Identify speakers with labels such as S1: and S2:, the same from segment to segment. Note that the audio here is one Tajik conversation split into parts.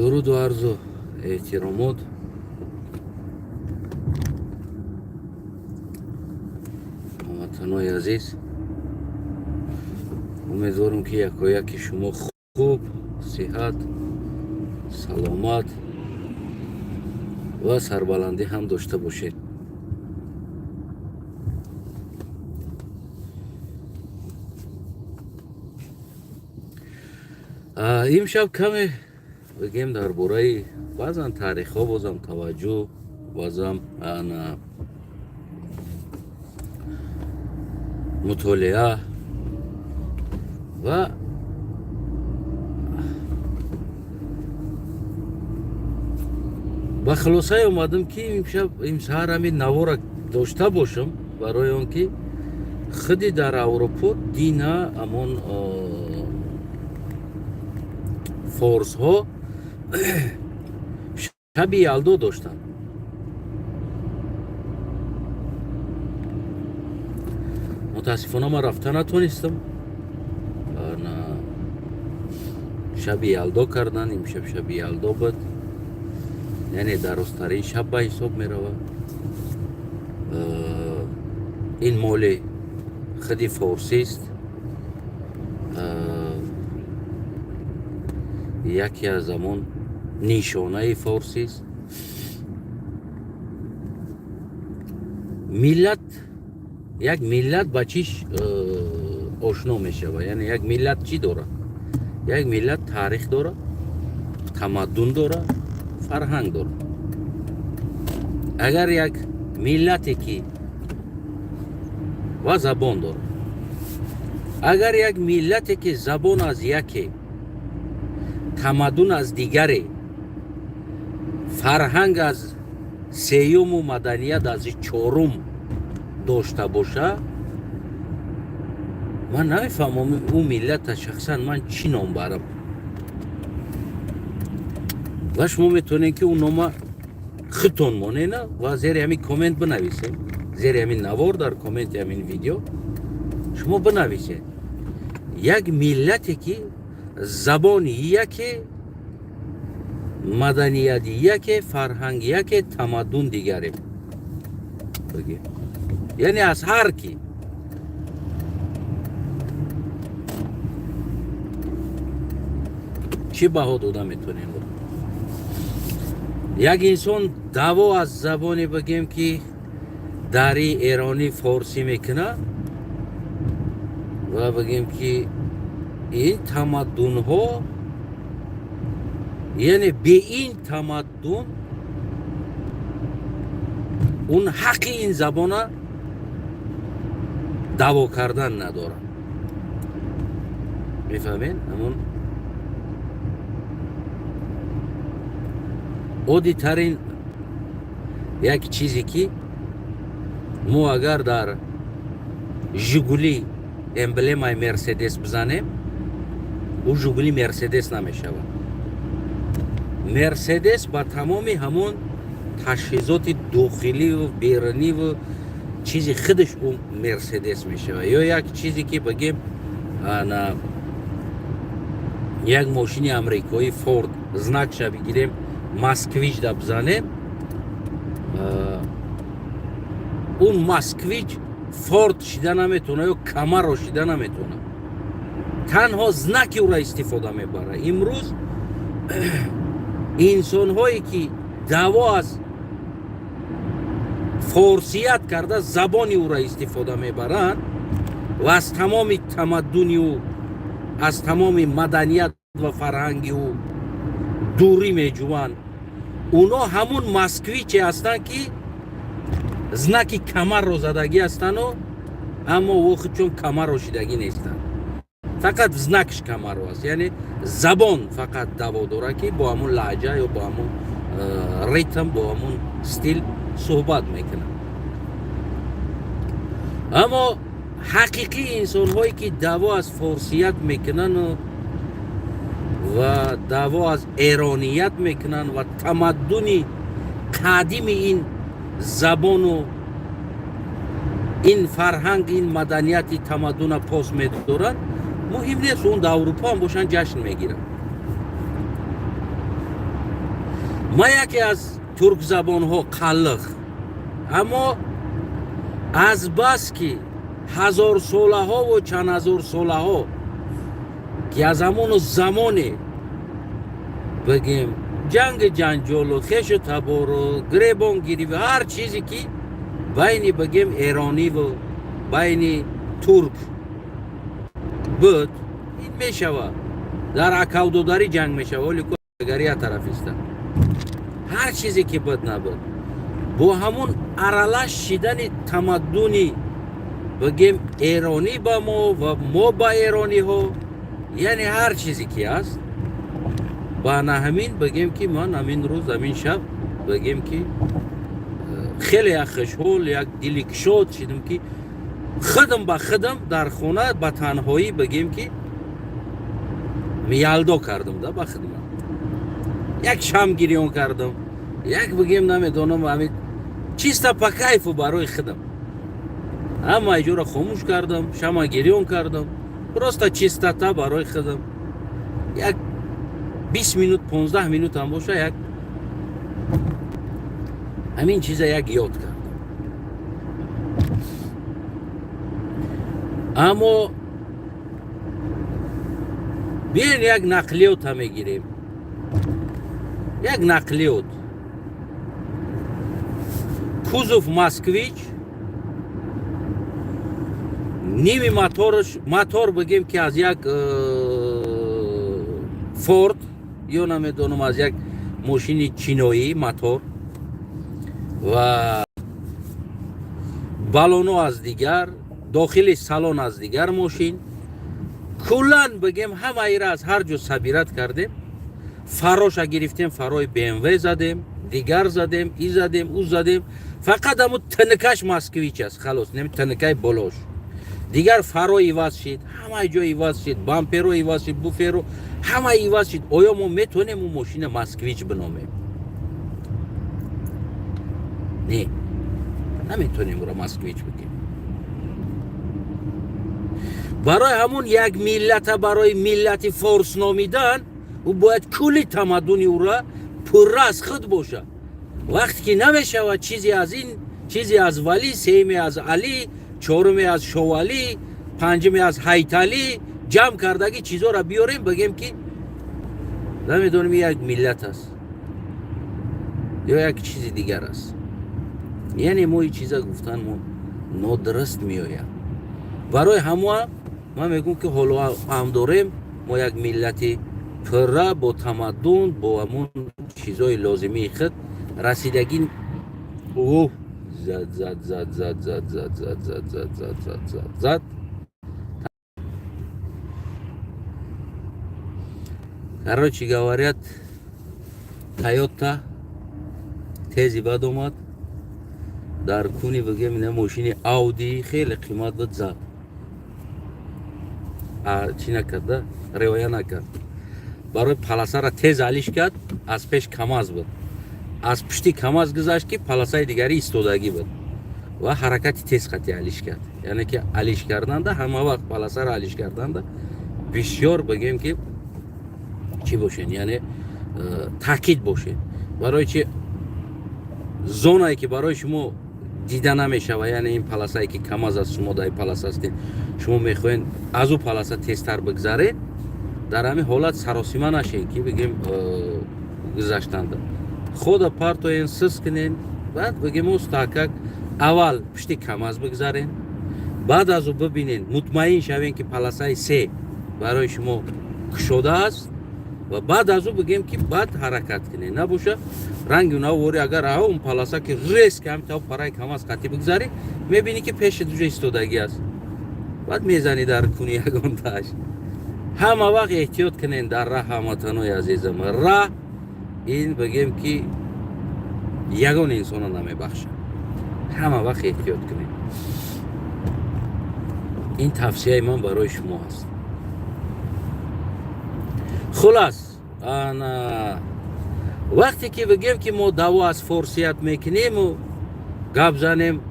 S1: Дуруду арзу эҳтиромот ҳамватанои азиз. Умедворам, ки якояки шумо хуб, сиҳат, саломат ва сарбаландӣ ҳам дошта бошед. Имшаб каме бигем дар бораи баъзан таърихҳо, бозам таваҷҷӯҳ, баъзан ана мутолиа ва ба хулосае омадам, ки имшаб, имсаҳар ҳамин навора дошта бошам, барои он ки худи дар Аврупо дина амон форсҳо шаби Ялдо доштанд. Мутаассифона, ман рафта натонистам. Шаби Ялдо кардан, имшаб шаби Ялдо буд, яъне дарозтарин шаб ба ҳисоб меравад. Ин моли худи форсист, яке аз ҳамон нишонаи форсист. Миллат, як миллат ба чӣ ошно мешавад? Яъне як миллат чӣ дорад? Як миллат таърих дорад, тамаддун дорад, фарҳанг дорад. Агар як миллате ки ва забон дорад, агар як миллате ки забон аз яке, тамаддун аз дигаре, фарҳанг аз сеюму маданият аз чорум дошта боша, ман намефаҳмам, ӯ миллата шахсан ман чӣ ном барам. Ва шумо метавонед, ки ӯ нома худтон монена ва зери ҳамин коммент бинависед, зери ҳамин навор, дар комменти ҳамин видео шумо бинависед: як миллате ки забони яке, маданияти яке, фарҳанг яке, тамаддун дигаре, яъне аз ҳар ки чӣ баҳо дода метавонем? Як инсон даъво аз забоне, бигем, ки дари эронӣ, форсӣ мекунад ва бигем, ки ин тамаддунҳо, яъне бе ин тамаддун он ҳаққи ин забона даъво кардан надорад. Мефаҳмед? Ҳамон оддитарин як чизе, ки мо агар дар Жигули эмблемаи Мерседес бизанем, ӯ Жигули Мерседес намешавад. Мерседес ба тамоми ҳамон таҷҳизоти дохиливу беруниву чизи худаш ӯ Мерседес мешавад. Ё як чизе, ки бигем, ана як мошини амрикоӣ Форд, знакша бигирем, Москвич да бизанем, он Москвич Форд шида наметавона ё Камаро шида наметавона, танҳо знаки ӯро истифода мебарад. Имрӯз инсонҳое ки даъво аз форсият карда, забони ӯро истифода мебаранд ва аз тамоми тамаддуни ӯ, аз тамоми маданият ва фарҳанги ӯ дурӣ меҷӯянд, оно ҳамун Москвиче ҳастанд, ки знаки Камарро задагӣ ҳастану, аммо ӯ худчун Камарро шидагӣ нестанд, фақат знакш Камаро аст. Яъне забон фақат даъво дорад, ки бо ҳамун лаҳҷа ё бо ҳамун ритм, бо ҳамун стил суҳбат мекунад. Аммо ҳақиқии инсонҳое ки даъво аз форсият мекунану ва даъво аз эроният мекунанд ва тамаддуни қадими ин забону ин фарҳанг, ин маданияти тамаддуна пос медоранд, муҳим нест, он дар Аврупо ҳам бошанд, ҷашн мегиранд. Ман яке аз туркзабонҳо, қаллиқ, аммо азбаски ҳазорсолаҳову чанд ҳазорсолаҳо, ки аз ҳамону замоне, бигем, ҷанги ҷанҷолу хешу табору гиребонгирӣ, ҳар чизе ки байни, бигем, эрониву байни турк буд, ин мешавад, дар акавдодарӣ ҷанг мешавад, оли агари як тараф иста, ҳар чизе ки буд, набуд, бо ҳамун аралаш шидани тамаддуни, бигем, эронӣ ба мо ва мо ба эрониҳо, яъне ҳар чизе ки аст, ба на ҳамин, бигем, ки ман ҳамин рӯз, ҳамин шаб, бигем, ки хеле як хушҳол, як дили кушод шидам, ки худам ба худам дар хона ба танҳоӣ, бигем, ки ялдо кардам да ба худам, як шам гирён кардам, як, бигем, намедонам, ҳамин чисто по кайфу барои худам ҳама иҷора хомӯш кардам, шама гирён кардам, просто чистота барои худам, як 20 минут, 15 минут ҳам боша, як ҳамин чиза як ёд кардам. Аммо биёен, як нақлиёта мегирем, як нақлиёт, кузов Москвич, ними моторш, мотор, бигем, ки аз як Форд ё намедонам, аз як мошини чиноӣ мотор ва балоно аз дигар, дохили салон аз дигар мошин, куллан, бигем, ҳамаира аз ҳар ҷо собирать кардем, фароша гирифтем, фарои БМВ задем, дигар задем, и задем, ӯ задем, фақат ҳамун тнкаш Москвич аст, халос, неми тнкаи болош. Дигар фаро иваз шид, ҳамаи ҷо иваз шид, бамперо иваз шид, буферо ҳама иваз шид. Оё мо метавонем ӯ мошина Москвич биномем? Не, наметавонем ӯро Москвич бигем. Барои ҳамун як миллата барои миллати форс номидан, ӯ бояд кулли тамаддуни ӯра пурра аз худ бошад. Вақте ки намешавад, чизе аз ин, чизе аз валӣ, сеюме аз алӣ, чоруме аз шовалӣ, панҷуме аз ҳайталӣ ҷамъ кардагӣ чизоро биёрем, бигем, ки намедонем, як миллат аст ё як чизи дигар аст. Яъне мо ин чиза гуфтан мо нодуруст меояд. Барои ҳамоа ман мегӯм, ки ҳоло ҳам дорем мо як миллати пурра бо тамаддун, бо ҳамун чизои лозимии худ расидагӣ. Оҳ, зад, зад, зад, зад, зад, зад, зад, зад, зад, зад, зад, зад, зад. Короче, говорят, Тойота тези бад омад дар куни, бигем, ина мошини Ауди хеле қимат буд, зад. Чӣ накарда, риоя накард, барои полосара тез алиш кард. Аз пеш КамАЗ буд, аз пушти КамАЗ гузашт, ки полосаи дигари истодагӣ буд, ва ҳаракати тез қати алиш кард. Яъне ки алиш карданда, ҳама вақт полосара алиш карданда бисёр, бигем, ки чӣ бошен, яъне таъкид бошед. Барои чи зонае ки барои шумо дида намешава, яъне ин полосае ки КамАЗ аст, шумо дар ин полоса ҳастед, шумо мехоҳед аз ӯ полоса тезтар бигзаред, дар ҳамин ҳолат саросима нашед, ки, бигем, гузаштанда худа партоен, сис кунен, баъд, бигем, устакак аввал пушти КамАЗ бигзарен, баъд аз ӯ бибинен, мутмаин шавен, ки полосаи се барои шумо кушода аст, ва баъд аз ӯ, бигем, ки баъд ҳаракат кунед. Набоша, ранги навори, агар аҳо он полоса ки резко ҳамин тав параи КамАЗ қатӣ бигзарӣ, мебинӣ, ки пеши дуҷа истодагӣ аст, баъд мезанӣ дар куни ягонтааш. Ҳама вақт эҳтиёт кунен дар раҳ, ҳамватанои азизам. Раҳ ин, бигем, ки ягон инсонро намебахшад. Ҳама вақт эҳтиёт кунед. Ин тавсияи ман барои шумо аст. Хулас, ана вақте ки, бигем, ки мо даъво аз форсият мекунему гап занем,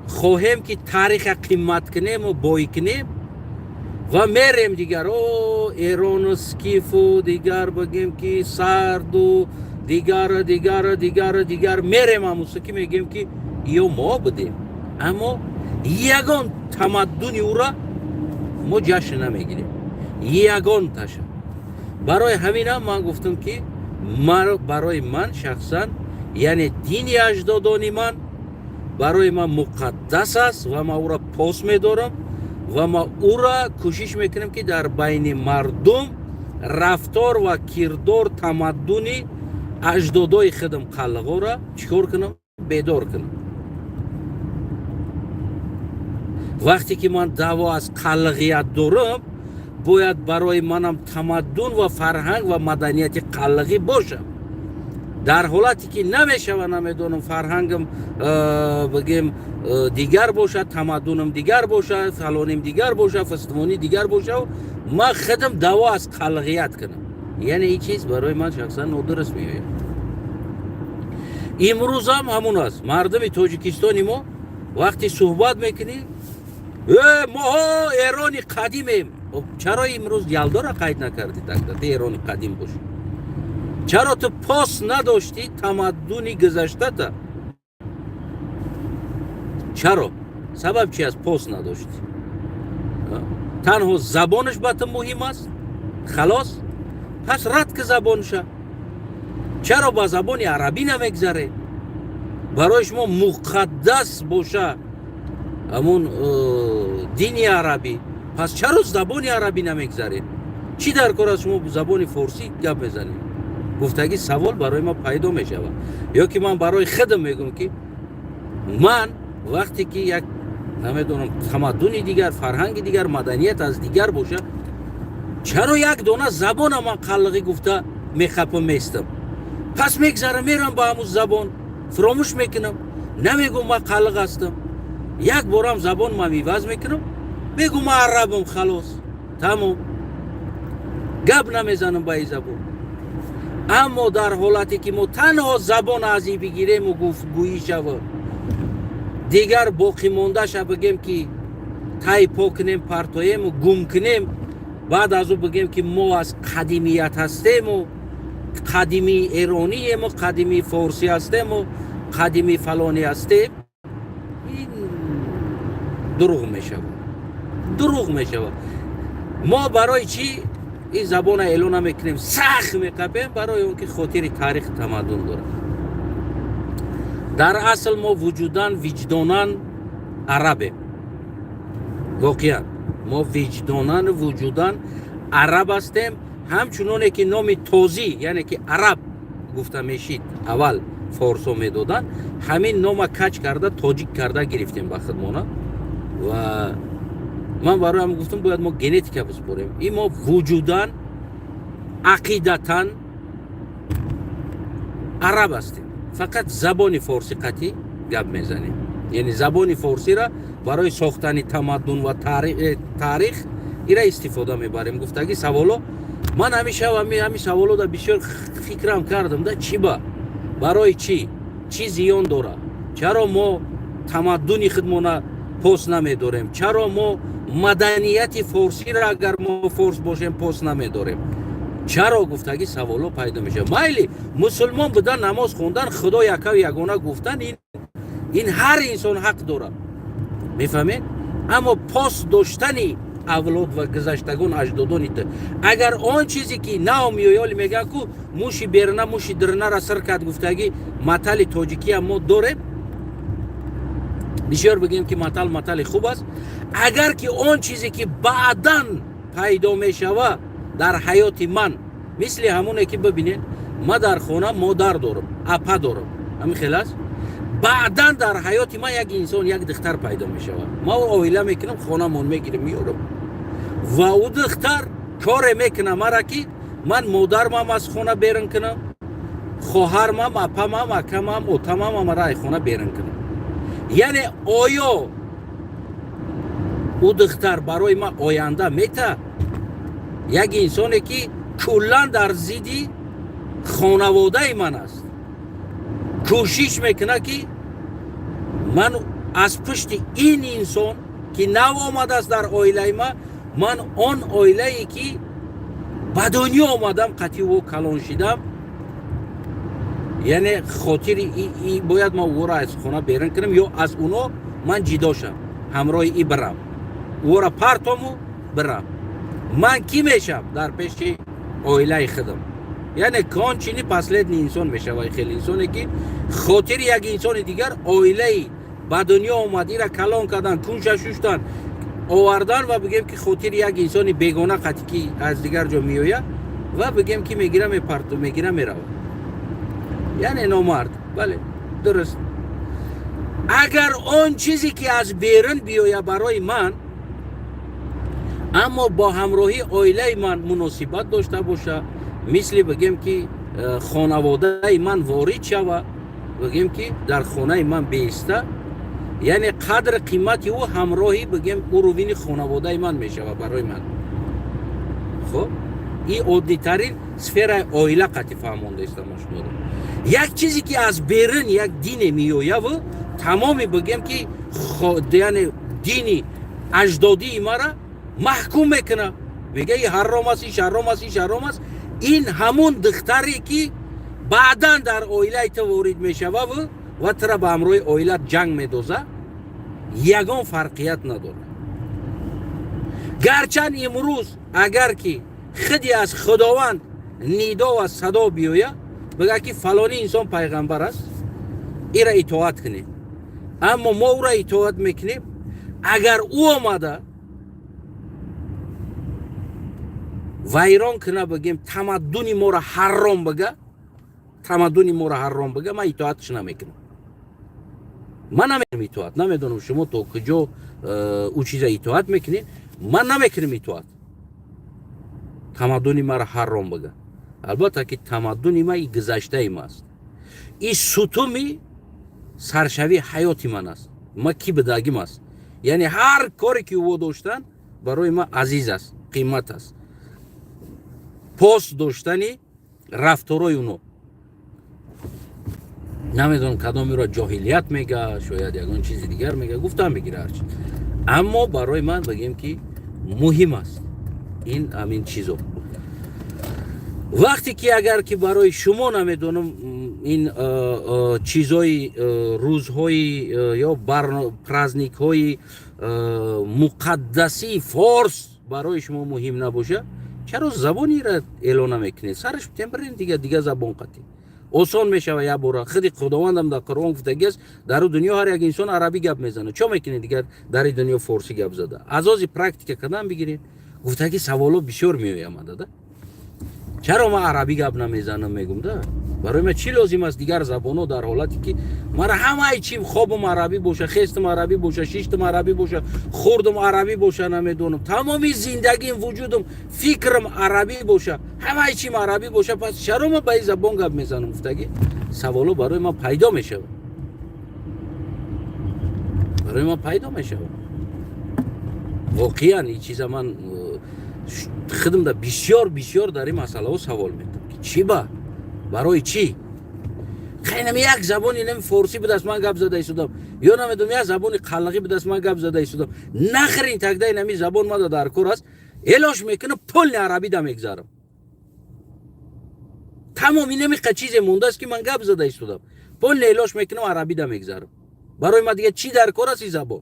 S1: хоҳем, ки тариха қимат кунему бой кунем ва мерем дигар о эрону скифу дигар, бигем, ки сарду Дигар, дигар, дигар, дигар мерем. Ҳамуса ки мегӯем, ки ё мо будем, аммо ягон тамаддуни ӯра мо ҷашн намегирем, ягонташа. Барои ҳаминам ман гуфтам, ки барои ман шахсан, яъне дини аҷдодони ман барои ман муқаддас аст ва ман ӯра пос медорам ва ман ӯра кӯшиш мекунам, ки дар байни мардум рафтор ва кирдор, тамаддуни аҷдодои худам, қаллиғора чӣ кор кунам? Бедор кунам. Вақте ки ман даъво аз қаллиғият дорам, бояд барои манам тамаддун ва фарҳанг ва маданияти қаллиғӣ бошад. Дар ҳолате ки намешава, намедонам, фарҳангам, бигем, дигар бошад, тамаддунам дигар бошад, фалоним дигар бошад, фастивонӣ дигар бошад, ман худам даъво аз қаллиғият кунам, яъне ин чиз барои ман шахсан нодуруст меояд. Имрӯзам ҳамун аст. Мардуми Тоҷикистони мо вақте суҳбат мекунӣ: «Э, моҳо Эрони қадимем». Чаро имрӯз Ялдора қайд накардӣ? Тогда ту Эрони қадим бошӣ, чаро ту пос надоштӣ тамаддуни гузаштата? Чаро? Сабаб чи аст, пос надоштӣ? Танҳо забонаш ба ту муҳим аст, халос. Пас рад ки забонша. Чаро ба забони арабӣ намегзаре? Барои шумо муқаддас боша ҳамун дини арабӣ, пас чаро забони арабӣ намегзаред? Чӣ дар кор аст шумо забони форсӣ гап мезанед? Гуфтагӣ савол барои ман пайдо мешавад. Ё ки ман барои худам мегӯям, ки ман вақте ки як, намедонам, тамаддуни дигар, фарҳанги дигар, маданият аз дигар бошад, чаро як дона забона ман қаллиғӣ гуфта мехапам, местам? Пас мегзарам, мерам ба ҳамун забон, фуромӯш мекунам, намегӯм ман қаллиқ ҳастам. Як борам забон ман иваз мекунам, мегӯм ман арабам, халос, тамом, гап намезанам ба ин забон. Аммо дар ҳолате ки мо танҳо забон аз ин бигирему гӯӣ шава, дигар боқимондаша бигем, ки тай по кунем, партоему, гум кунем, баъд аз ӯ бигем, ки мо аз қадимият ҳастему, қадимии эрониему, қадимии форсӣ ҳастему, қадимии фалонӣ ҳастем, ин дурӯғ мешавад, дурӯғ мешавад. Мо барои чӣ ин забона эълон намекунем, сахт меқапем? Барои он ки хотири таърихи тамаддун дорад. Дар асл мо вуҷудан, виҷдонан арабем. Воқеан мо виҷдонан, вуҷудан араб ҳастем. Ҳамчуноне ки номи тозӣ, яъне ки араб гуфта мешид, аввал форсо медоданд, ҳамин нома кач карда, тоҷик карда гирифтем ба худмона. Ва ман бароям гуфтам, бояд мо генетика биспорем. И мо вуҷудан, ақидатан араб ҳастем, фақат забони форсӣ қатъӣ гап мезанем, яъне забони форсиро барои сохтани тамаддун ва таърих ира истифода мебарем. Гуфтаги саволо ман ҳамеша ҳамин саволода бисёр фикрам кардам да: чӣ ба, барои чӣ, чӣ зиён дорад? Чаро мо тамаддуни худмона пос намедорем? Чаро мо маданияти форсиро, агар мо форс бошем, пос намедорем? Чаро? Гуфтаги саволо пайдо мешавад. Майли, мусулмон будан, намоз хондан, Худо якаву ягона гуфтан, ин ҳар инсон ҳақ дорад, мефаҳмед? Аммо пос доштани авлод ва гузаштагон, аҷдодони ту, агар он чизе ки нав меоёли, мегӯянд ку, муши берна муши дирнара сир кард, гуфтагӣ матали тоҷикиам мо дорем. Бисёр бигӯем, ки матал матали хуб аст. Агар ки он чизе ки баъдан пайдо мешава дар ҳаёти ман, мисли ҳамоне ки бибинед, ма дар хона модар дорам, апа дорам, ҳамин хел аст. Баъдан дар ҳаёти ман як инсон, як духтар пайдо мешавад, ма оила мекунам, хонамон мегирем, меёрам ва ӯ духтар коре мекунам мара, ки ман модармам аз хона берун кунам, хоҳармам, апамам, акамам, отамам амара ай хона берун кунам. Яъне оё ӯ духтар барои ман оянда мета? Як инсоне ки куллан дар зидди хонаводаи ман аст, кӯшиш мекунад, ки ман аз пушти ин инсон, ки нав омадааст дар оилаи ма, ман он оилае ки ба дунё омадам, қатъи ӯ калон шидам. Яъне хотири бояд ма ӯро аз хона берун кунам ё аз уно ман ҷидо шам, ҳамроҳи и бирам, ӯро партому бирам. Ман кӣ мешам дар пеши оилаи худам? Яъне конченый, последний инсон мешава хеле инсоне, ки хотири як инсони дигар оилаи ба дунё омад, ира калон кардан, кунша шуштан, овардан ва бигем, ки хотири як инсони бегона қати, ки аз дигар ҷо меояд, ва бигем, ки мегира, мепарту, мегира, меравад, яъне номард. Бале, дуруст. Агар он чизе, ки аз берун биёяд барои ман, аммо бо ҳамроҳии оилаи ман муносибат дошта боша, мисли бигем, ки хонаводаи ман ворид шава, бигем, ки дар хонаи ман беиста, яъне қадр қимати ӯ ҳамроҳи, бигем, уровень и хонаводаи ман мешава барои ман. Хуб, ин оддитарин сфераи оила қати фаҳмондаистам шуморо. Як чизе, ки аз берун як дине меояву тамоми, бигем, ки яъне дини аҷдодии мара маҳкум мекуна, мега, и ҳаром аст, иш ҳаром аст, иш ҳаром аст. Ин ҳамун духтаре, ки баъдан дар оилаи ту ворид мешававу ва тура ба ҳамроҳи оилат ҷанг медоза, ягон фарқият надорад. Гарчанд имрӯз агар ки худи аз Худованд нидо ва садо биёя, бигӯяд, ки фалони инсон пайғамбар аст, ира итоат кунем, аммо мо ӯра итоат мекунем. Агар ӯ омада вайрон куна, бигем, тамаддуни моро ҳарром бига, тамаддуни моро ҳарром бига, ман итоатш намекунам. Ман намекунам итоат. Намедонам, шумо то куҷо ӯ чиза итоат мекунед. Ман намекунам итоат, тамаддуни маро ҳарром бига. Албатта, ки тамаддуни ма и гузаштаи ма аст, и сутуми саршавии ҳаёти ман аст, ма ки бидагим аст. Яъне ҳар коре, ки ӯ доштан, барои ман азиз аст, қимат аст. Пос доштани рафторои уно, намедонам, кадомеро ҷоҳилият мега, шояд ягон чизи дигар мега, гуфтам бигира ҳарчи, аммо барои ман, бигем, ки муҳим аст ин ҳамин чизо. Вақте ки агар ки барои шумо, намедонам, ин чизои рӯзҳои ё праздник ҳои муқаддасии форс барои шумо муҳим набошад, чаро забонира эълон намекунед? Сараш тембрин дига забон қатӣ осон мешава. Як бора худи Худовандам дар Қуръон гуфтагиаст: дар дунё ҳар як инсон арабӣ гап мезанад. Чо мекунед дигар дар ин дунё форсӣ гап зада? Аз ози практика кардан бигиред. Гуфтаги саволо бисёр меоямада да: чаро ман арабӣ гап намезанам? Мегум да, барои ман чӣ лозим аст дигар забонҳо, дар ҳолате ки мара ҳамаи чим, хобам арабӣ боша, хестам арабӣ боша, шиштам арабӣ боша, хӯрдам арабӣ боша, намедонам, тамоми зиндагим, вуҷудам, фикрам арабӣ боша, ҳамаи чим арабӣ боша, пас чаро ман ба ин забон гап мезанам? Гуфтаги саволо барои ман пайдо мешавад, барои ман пайдо мешавад. Воқеан, ин чиза ман худамда бисёр бисёр дар ин масъалаҳо савол метам, ки чӣ ба, барои чӣ хайнами як забони нами форсӣ будаст, ман гап зада истодам, ё намедонам, як забони қаллағӣ будаст, ман гап зада истодам. Нахрен тогда нами забон мада дар кор аст. Элош мекунам, полный арабӣ да мегзарам. Тамом, инамиқа чизе мондааст, ки ман гап зада истодам, полный элош мекунам, арабӣ да мегзарам. Барои ман дига чӣ дар кор аст ин забон,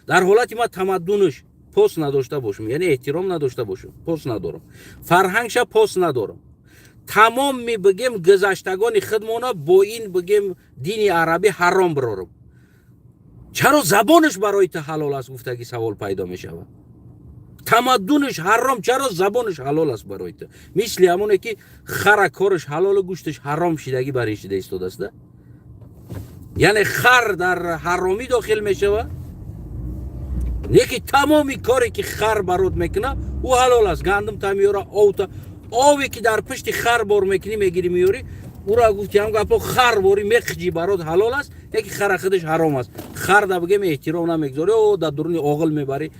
S1: дар ҳолати ман тамаддунаш пос надошта бошам, яъне эҳтиром надошта бошам, пос надорам, фарҳангша пос надорам, тамоми, бигем, гузаштагони худмона бо ин, бигем, дини арабӣ ҳаром бирорам? Чаро забонаш барои ту ҳалол аст? Гуфтаги савол пайдо мешавад. Тамаддунаш ҳаром, чаро забонаш ҳалол аст барои ту? Мисли ҳамоне, ки хара кораш ҳалолу гӯшташ ҳаром шидагӣ бар ин шида истодааст да. Яъне хар дар ҳаромӣ дохил мешавад, не ки тамоми коре, ки хар барот мекуна, ӯ ҳалол аст. Гандум та меёра, овта, ове, ки дар пушти хар бор мекунӣ, мегирӣ, меёрӣ, ура гуфти ҳам гапо хар борӣ меқиҷӣ, барот ҳалол аст, яки хара худаш ҳаром аст. Хар да, бигем, эҳтиром намегузорӣ, о дар дуруни оғил мебарӣ,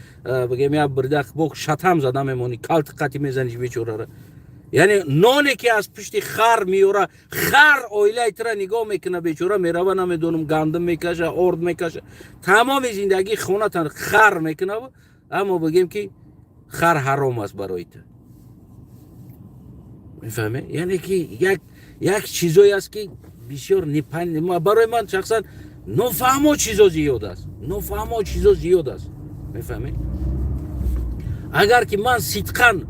S1: бигем, як бирда бо шатам зада мемонӣ, калти қати мезаниш бечорара. Яъне ноне, ки аз пушти хар меёра, хар оилаи тура нигоҳ мекуна, бечора мерава, намедонам, гандум мекаша, орд мекаша, тамоми зиндагии хонатан хар мекуна, аммо бигем, ки хар ҳаром аст барои ту. Мефаҳме? Яъне ки як чизое аст, ки Бисёр барои ман шахсан нофаҳмо чизо зиёд аст, нофаҳмо чизо зиёд аст, мефаҳмед? Агар ки ман сидқан,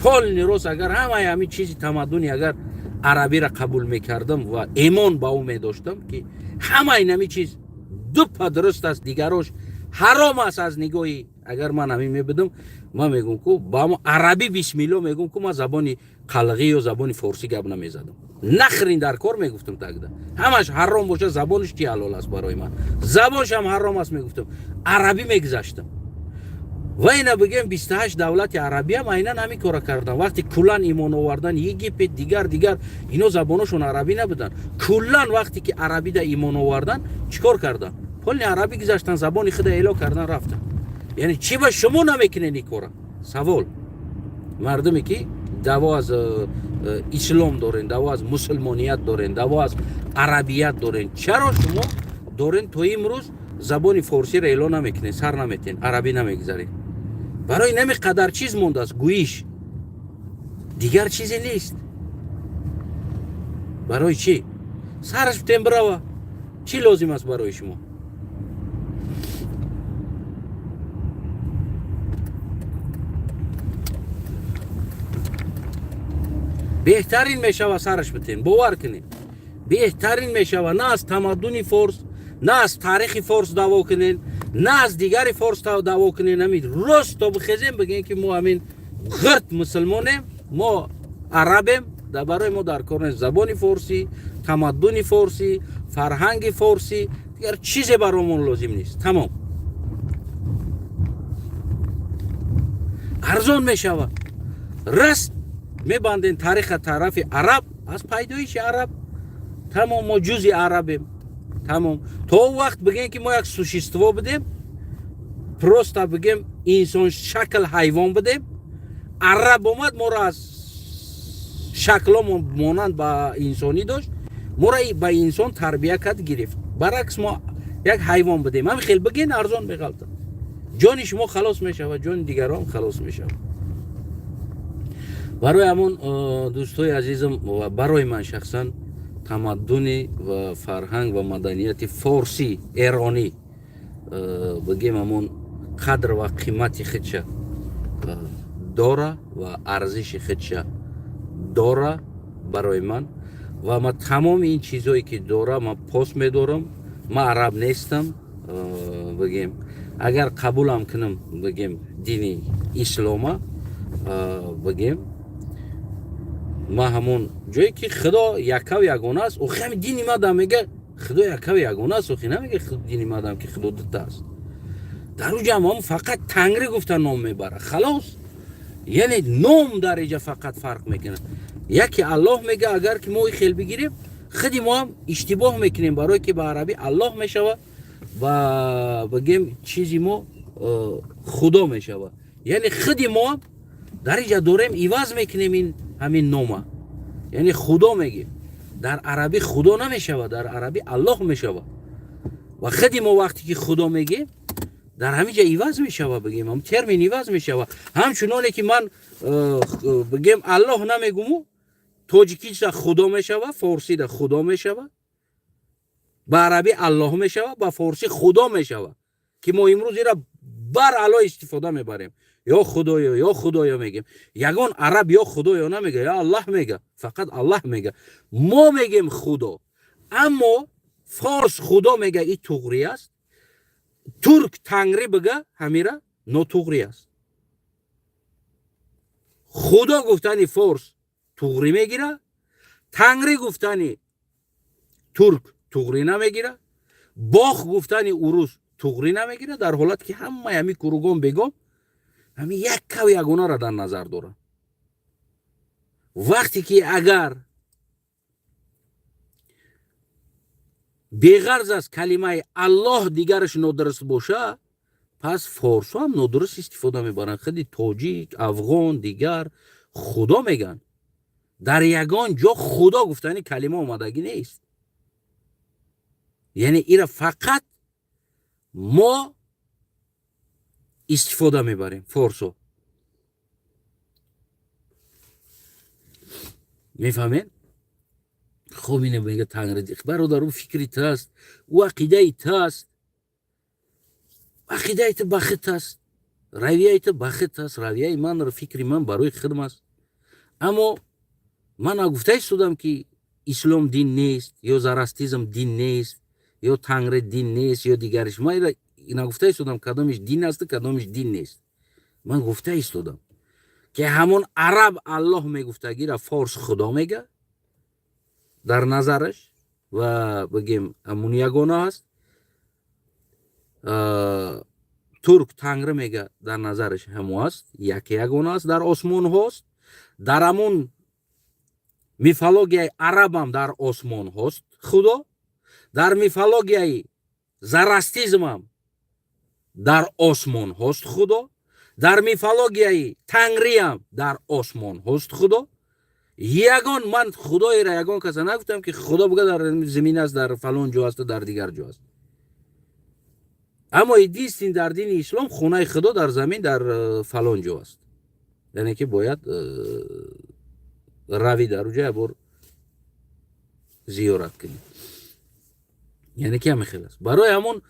S1: полный рост, агар ҳамаи ҳамин чизи тамаддуни агар арабиро қабул мекардам ва эмон ба ӯ медоштам, ки ҳамаи нами чиз дуппа дуруст аст, дигарош ҳаром аст, аз нигоҳи агар ман ҳамин мебудам, ман мегӯм, ку ба ҳамо арабӣ бисмилло мегӯм, ку ман забони қалғӣ ё забони форсӣ гап намезадам, нахрен дар кор мегуфтам. Тогда ҳамаш ҳаром боша, забонаш чи ҳалол аст барои ман? Забоншам ҳаром аст мегуфтам, арабӣ мегузаштам. Ва ина бигем, 28 давлати арабиам айнан ҳамин кора кардан. Вақте куллан имон овардан, Египет, дигар дигар, ино забоношон арабӣ набуданд. Куллан вақте ки арабида имон овардан, чӣ кор кардан? Полный арабӣ гузаштан, забони худа эъло кардан, рафтан. Яъне чӣ ба шумо намекунед ин кора? Савол. Мардуме ки даъво аз ислом дорен, даъво аз мусулмоният дорен, даъво аз арабият дорен, чаро шумо дорен то имрӯз забони форсиро эъло намекунед, сар наметен, арабӣ намегузаред? Барои нами қадар чиз мондааст, гӯиш, дигар чизе нест. Барои чӣ сараш бутен бирава? Чӣ лозим аст барои шумо? Беҳтарин мешава сараш битен, бовар кунед, беҳтарин мешава. На аз тамаддуни форс, на аз таърихи форс даъво кунед, на аз дигари форс даъво кунед. Ҳамин рост то бихезем, бигем, ки мо ҳамин ғирт мусулмонем, мо арабем, барои мо дар кор нест забони форсӣ, тамаддуни форсӣ, фарҳанги форсӣ, дигар чизе баромон лозим нест, тамом. Арзон мешава. Раст мебанден тариха тарафи араб, аз пайдоиши араб, тамом, мо ҷузи арабем, тамом. То вақт бигем, ки мо як существо будем, просто бигем инсон шакл ҳайвон будем, араб омад, моро аз шакло монанд ба инсонӣ дошт, моро ба инсон тарбия кард, гирифт. Баръакс, мо як ҳайвон будем. Ҳами хел биген, арзон меғалтад, ҷони шумо халос мешавад, ҷони дигарон халос мешавад. Барои ҳамон, дӯстои азизам, ва барои ман шахсан тамаддуни ва фарҳанг ва маданияти форсӣ эронӣ, бигем, ҳамон қадр ва қимати худша дора ва арзиши худша дора барои ман. Ва ман тамоми ин чизое ки дора, ман пос медорам. Ман араб нестам, бигем, агар қабулам кунам, бигем, дини ислома, бигем, ма ҳамон ҷое ки худо яккаву ягона аст. Охи, ҳами дини мадам мега, худо яккаву ягона аст. Охи, намега дини мадам, ки худо дута аст. Дар уҷа ҳам фақат тангрӣ гуфта ном мебара, халос. Яъне ном дар иҷа фақат фарқ мекунад. Яке Аллоҳ мега. Агар ки мо хел бигирем, худи мо ҳам иштибоҳ мекунем, барое ки ба арабӣ Аллоҳ мешава ва, бигем, чизи мо худо мешава. Яъне худи мо ҳам дар иҷа дорем иваз мекунем ин ҳамин нома, яъне худо мегем. Дар арабӣ худо намешава, дар арабӣ Аллоҳ мешава. Ва худи мо вақте ки худо мегем, дар ҳамин ҷа иваз мешава, бигем, ҳам термин иваз мешава. Ҳамчуноне ки ман бигем, Аллоҳ намегуму, тоҷикиша худо мешава, форсида худо мешава, ба арабӣ Аллоҳ мешава, ба форсӣ худо мешава, ки мо имрӯз ира бар ало истифода мебарем. Ё худоё, ё худоё мегем. Ягон араб ё худоё намега, ё Аллаҳ мега, фақат Аллаҳ мега. Мо мегем худо, аммо форс худо мега, и туғрӣ аст. Турк тангрӣ бига, ҳамира нотуғрӣ аст. Худо гуфтани форс туғрӣ мегира, тангрӣ гуфтани турк туғрӣ намегира, боғ гуфтани урус туғрӣ намегира. Дар ҳолате ки ҳамаи ҳами куругон бегом ҳами яккаву ягонаро дар назар дорад. Вақте ки агар беғарз аз калимаи Аллоҳ дигараш нодуруст боша, пас форсҳо ҳам нодуруст истифода мебаранд. Худи тоҷик, афғон, дигар худо мегӯянд. Дар ягон ҷо худо гуфтани калима омадагӣ нест. Яъне ира фақат мо истифода мебарем, форсо, мефаҳмед? Хоб, ина мега Тангри. Бародар, ӯ фикри ту аст, ӯ ақидаи ту аст. Ақидаи ту ба хит аст, равияи ту ба хит аст. Равияи ман, фикри ман барои хидм аст. Аммо ман нагуфта истодам, ки ислом дин нест ё зороастризм дин нест ё Тангри дин нест ё дигариш. Ман ира нагуфта истодам, кадомиш дин асту, кадомиш дин нест. Ман гуфта истодам, ки ҳамон араб Аллоҳ мегуфтагира форс Худо мега дар назараш ва бигем, ҳамун ягона аст. Турк Тангри мега, дар назараш ҳамо аст, яке ягона аст, дар осмонҳост. Дар ҳамун мифологияи арабам дар осмонҳост Худо, дар мифологияи зороастризмам дар осмонҳост Худо, дар мифологияи Тангриам дар осмонҳост Худо. Ягон ман худоеро, ягон каса нагуфтам, ки Худо буга дар замин аст, дар фалон ҷо асту дар дигар ҷо аст. Аммо единственный дар дини ислом хонаи Худо дар замин, дар фалон ҷо аст, яъне ки бояд рави дар уҷа ябор зиёрат кунӣ. Яъне ки ҳамин хел аст. Барои ҳамон,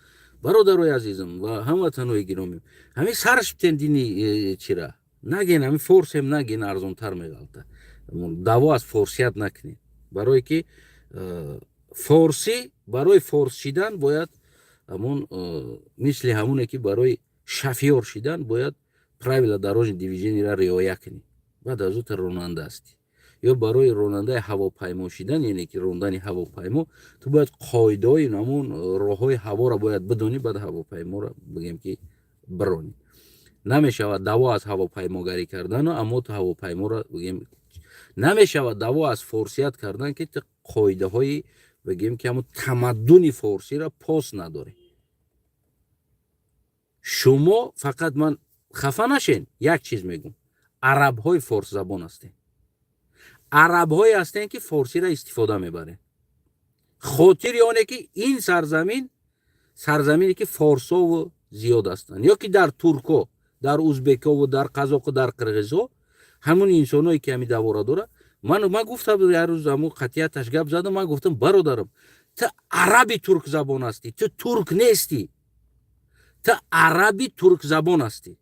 S1: бародарои азизам ва ҳамватанои гиромим, ҳамин сарш битен, дини чира наген, ҳамин форсем наген, арзонтар меғалта. Даъво аз форсият накунед, барое ки форсӣ, барои форс шидан бояд ҳамон мисли ҳамоне, ки барои шофёр шидан бояд правила дорожного движения ро риоя кунӣ, баъд аз ӯ ту ронанда ҳастӣ. Ё барои ронандаи ҳавопаймо шидан, яъне ки рондани ҳавопаймо, ту бояд қоидаҳои ҳамон роҳҳои ҳаворо бояд бидонӣ, баъд ҳавопайморо, бигем, ки биронӣ. Намешавад даъво аз ҳавопаймогарӣ кардану, аммо ту ҳавопайморо, бигем, намешавад даъво аз форсият кардан, ки ту қоидаҳои, бигем, ки ҳамон тамаддуни форсиро пос надорӣ. Шумо фақат, ман хафа нашен, як чиз мегӯм: арабҳои форсзабон ҳастем, арабҳое ҳастем, ки форсиро истифода мебарем, хотири оне ки ин сарзамин сарзамине, ки форсову зиёд ҳастанд, ё ки дар турко, дар узбекову, дар қазоқу, дар қирғизо, ҳамун инсоное, ки ҳамин даъвора дора. Ман гуфтам, як рӯз ҳамун қатъияташ гап задам. Ман гуфтам: «Бародарам, ту араби туркзабон ҳастӣ, ту турк нестӣ, ту араби туркзабон ҳастӣ,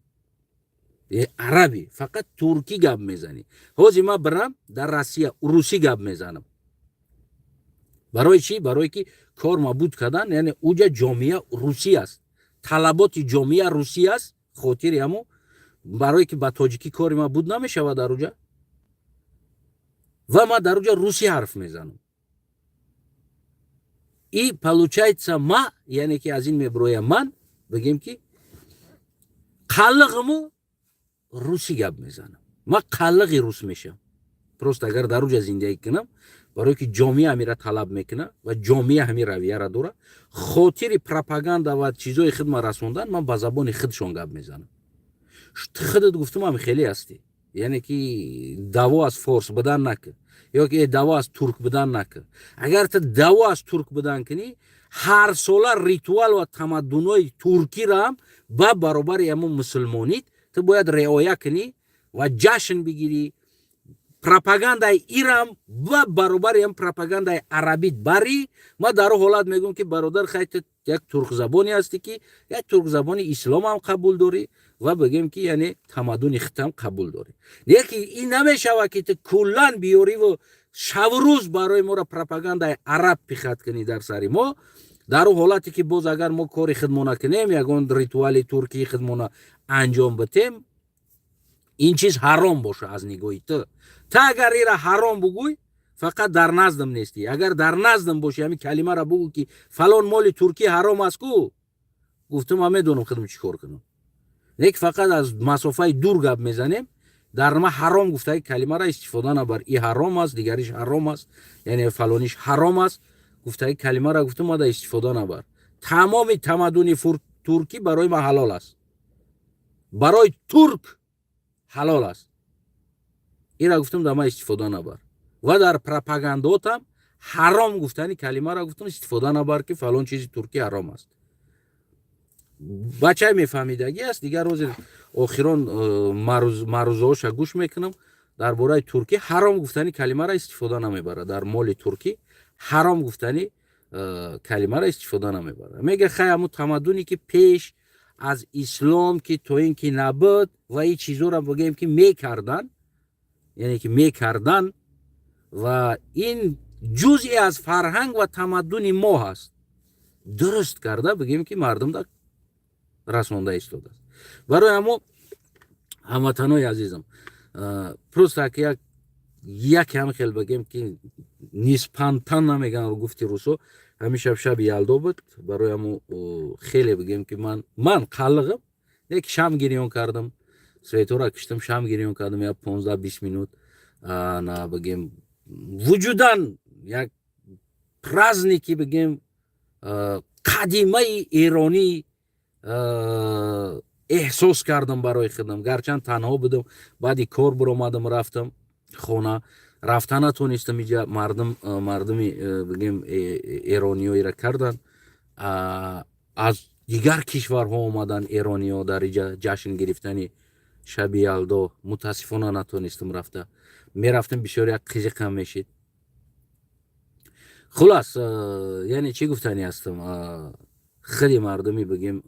S1: араби, фақат туркӣ гап мезанӣ». Ҳозир ман бирам дар Россия, русӣ гап мезанам. Барои чӣ? Барое ки кор мабуд кардан, яъне уҷа ҷомеа русӣ аст, талаботи ҷомеа русӣ аст. Хотири ҳамо, барое ки ба тоҷикӣ кори ман буд намешавад дар уҷа ва ман дар уҷа русӣ ҳарф мезанам. И получается, ма, яъне ки аз ин мебироям, ман, бигем, ки қаллиғиму русӣ гап мезанам, ман қаллиғи рус мешавам просто, агар дар уҷа зиндагӣ кунам, барое ки ҷомеа ҳамира талаб мекунад ва ҷомеа ҳамин равияра дорад. Хотири пропаганда ва чизои хидма расондан ман ба забони худшон гап мезанам. Худат гуфтум, ҳами хеле ҳастӣ, яъне ки даъво аз форс будан накун ё ки даъво аз турк будан накун. Агар ту даъво аз турк будан кунӣ, ҳар сола ритуал ва тамаддунҳои туркиро ҳам ба баробари ҳамон мусулмонит ту бояд риоя кунӣ ва ҷашн бигирӣ. Пропагандаи ирам ба баробари ҳам пропагандаи арабит барӣ. Ман дар он ҳолат мегӯям, ки бародар, хай, ту як туркзабоне ҳастӣ, ки як туркзабони исломам қабул дорӣ ва, бигем, ки яъне тамаддуни хитам қабул дорӣ. Лекин ин намешавад, ки ту куллан биёриву шаврӯз барои моро пропагандаи араб пихать кунӣ дар сари мо. Дар он ҳолате ки боз агар мо кори худмона кунем, ягон ритуали туркии худмона анҷом битем, ин чиз ҳаром боша аз нигоҳи ту. Та агар ира ҳаром бугӯй, фақат дар наздам нестӣ. Агар дар наздам бошӣ, ҳамин калимаро бугӯ, ки фалон моли туркӣ ҳаром аст ку, гуфтам, ман медонам худам чӣ кор кунам. Не ки фақат аз масофаи дур гап мезанем. Дар ма ҳаром гуфтаги калимаро истифода набар. И ҳаром аст, дигариш ҳаром аст, яъне фалониш ҳаром аст гуфтаги калимаро, гуфтам, мада истифода набар. Тамоми тамаддуни туркӣ барои ман ҳалол аст, барои турк ҳалол аст. Ира, гуфтам, дар ман истифода набар ва дар пропагандотам ҳаром гуфтани калимаро, гуфтам, истифода набар, ки фалон чизи туркӣ ҳаром аст. Бачаи мефаҳмидагӣ аст. Дигар рӯзи охирон маърузаҳоша гӯш мекунам, дар бораи туркӣ ҳаром гуфтани калимаро истифода намебарад. Дар моли туркӣ Ҳаром гуфтани калимаро истифода намебарад. Мега, хай, ҳамун тамаддуне, ки пеш аз ислом, ки то ин ки набуд ва ин чизоро бигӯем, ки мекардан, яъне ки мекардан ва ин ҷузъе аз фарҳанг ва тамаддуни мо ҳаст, дуруст карда бигӯем, ки мардум да расонда истодааст. Барои ҳамо, ҳамватанои азизам, просто як яке ҳам хел бигем, ки не спонтанно намеган, гуфти русо, ҳамин шаб шаби Ялдо буд. Барои ҳамо хеле бигем, ки ман қаллиғам як шам гирён кардам, светора киштам, шам гирён кардам як 15-20 минут. На бигем, вуҷудан як праздники, бигем, қадимаи эронӣ эҳсос кардам барои худам. Гарчанд танҳо будам, баъди кор биромадам, рафтам хона, рафта натонистам. Иҷа мардум, мардуми, бигем, эрониёеро кардан, аз дигар кишварҳо омадан эрониё дар иҷа ҷашн гирифтани шаби Ялдо. Мутаассифона, натонистам рафта. Мерафтам, бисёр як қизиқам мешид. Хулас, яъне чӣ гуфтанӣ ҳастам? Хеле мардуми, бигем,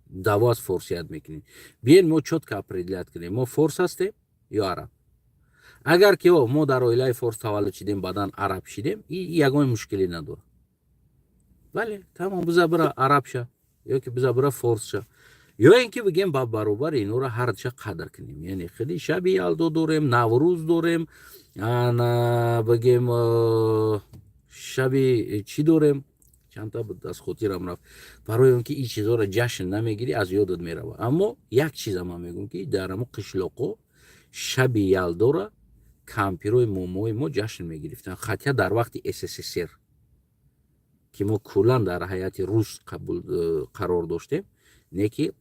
S1: даъво аз форсият мекунем. Биен, мо чётко определять кунем: мо форс ҳастем ё араб? Агар ки мо дар оилаи форс таваллуд шидем, баъдан араб шидем, ягон мушкиле надорад. Бале, тамом, биза бира араб ша ё ки биза бира форс ша, ё ин ки, бигем, ба баробар инора ҳардуша қадр кунем. Яъне хеле шаби Ялдо дорем, Наврӯз дорем, ана, бигем, шаби чӣ дорем, чандта буд, аз хотирам рафт. Барои он ки ин чизҳоро ҷашн намегирӣ, аз ёдат меравад. Аммо як чиза ман мегӯм, ки дар ҳамо қишлоқҳо шаби Ялдора кампирои момои мо ҷашн мегирифтанд. Хотя дар вақти СССР, ки мо куллан дар ҳайати рус қабул қарор доштем, не ки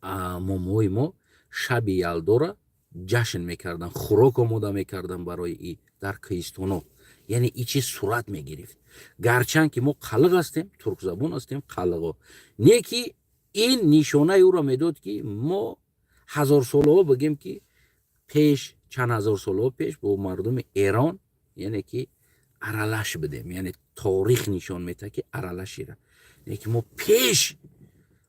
S1: момои мо шаби Ялдора ҷашн мекарданд, хӯрок омода мекарданд барои и дар кӯҳистоно. Яъне и чиз сурат мегирифт. Гарчанд ки мо қалиқ ҳастем, туркзабон ҳастем, қалиқо, не ки ин нишонаи ӯро медод, ки мо ҳазорсолаҳо, бигем, ки пеш, чанд ҳазор солҳо пеш бо мардуми Эрон, яъне ки аралаш будем. Яъне торих нишон метаҳад, ки аралашира, яъне ки мо пеш,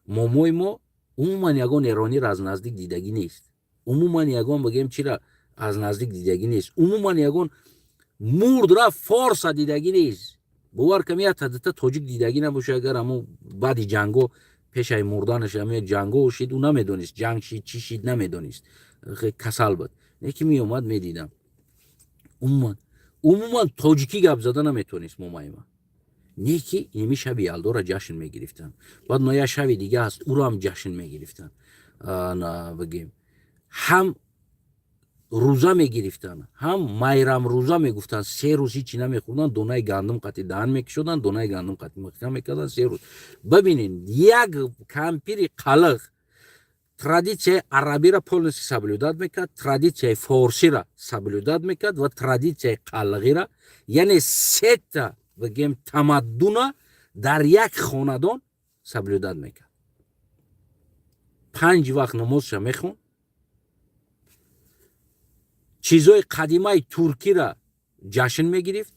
S1: момои мо умуман ягон эрониро аз наздик дидагӣ нест, умуман ягон, бигем, чира аз наздик дидагӣ нест, умуман ягон мурд рафт форса дидагӣ нест. Бовар кам, як дута тоҷик дидагӣ набоша. Агар ҳамо баъди ҷанго, пешаи мурданаш ҳаме ҷанго шид, ӯ намедонист, ҷанг шид, чӣ шид, намедонист, касал буд. Не ки меомад, медидам, умуман тоҷикӣ гап зада наметонист момаима. Не ки ими шаби Ялдора ҷашн мегирифтанд. Баъд ма як шаби дига ҳаст, ӯро ҳам ҷашн мегирифтанд. Бигем, ҳам рӯза мегирифтанд, ҳам майрам рӯза мегуфтанд. 3 рӯз ҳичи намехӯрданд, донаи гандум қати даҳан мекушоданд, донаи гандум қати махкам мекарданд 3 рӯз. Бибинед, як кампири қалиқ традитсияи арабиро полностью соблюдать мекард, традитсияи форсиро соблюдать мекард ва традитсияи қалиғиро. Яъне сета, бигем, тамаддуна дар як хонадон соблюдать мекард. Панҷ вақт намозша мехонд, чизои қадимаи туркиро ҷашн мегирифт,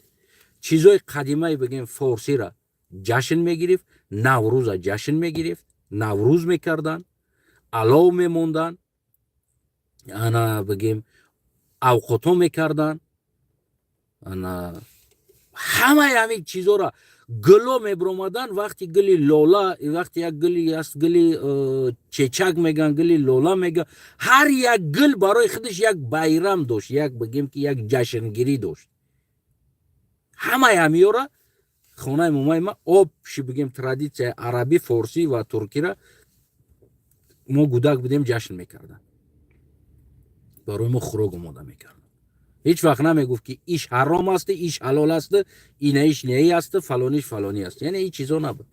S1: чизои қадимаи, бигем, форсиро ҷашн мегирифт, Наврӯза ҷашн мегирифт, Наврӯз мекарданд, алов мемонданд, ана, бигем, авқото мекарданд, ана ҳамаи ҳамин чизоро. Гуло мебиромаданд, вақти гули лола, вақти як гули аст, гули чечак меган, гули лола меган. Ҳар як гул барои худаш як байрам дошт, як, бигем, ки як ҷашнгирӣ дошт. Ҳамаи ҳамиёра хонаи момаи ма общий, бигем, традитсияи арабӣ, форсӣ ва туркира мо гудак будем, ҷашн мекарданд, барои мо хӯрок омода мекарданд. Ҳеҷ вақт намегуфт, ки иш ҳаром аст, иш ҳалол аст, инаиш неи аст, фалониш фалонӣ аст. Яъне ин чизо набуд.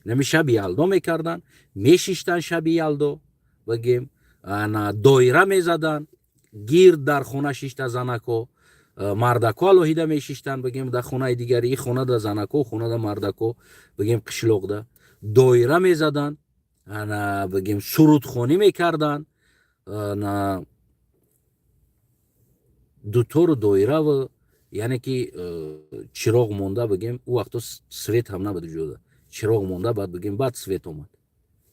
S1: Нами шаби Ялдо мекарданд, мешиштанд шаби Ялдо, бигем, ана, доира мезаданд гирд дар хона шишта занако, мардако алоҳида мешиштанд, бигем, дар хонаи дигари, и хонада занако, хонада мардако, бигем, қишлоқда доира мезаданд, ана, бигем, сурудхонӣ мекарданд, ана, дутору доираву. Яъне ки чироғ монда, бигем, ӯ вақто свет ҳам набуд ҷода, чироғ монда, баъд, бигем, баъд свет омад,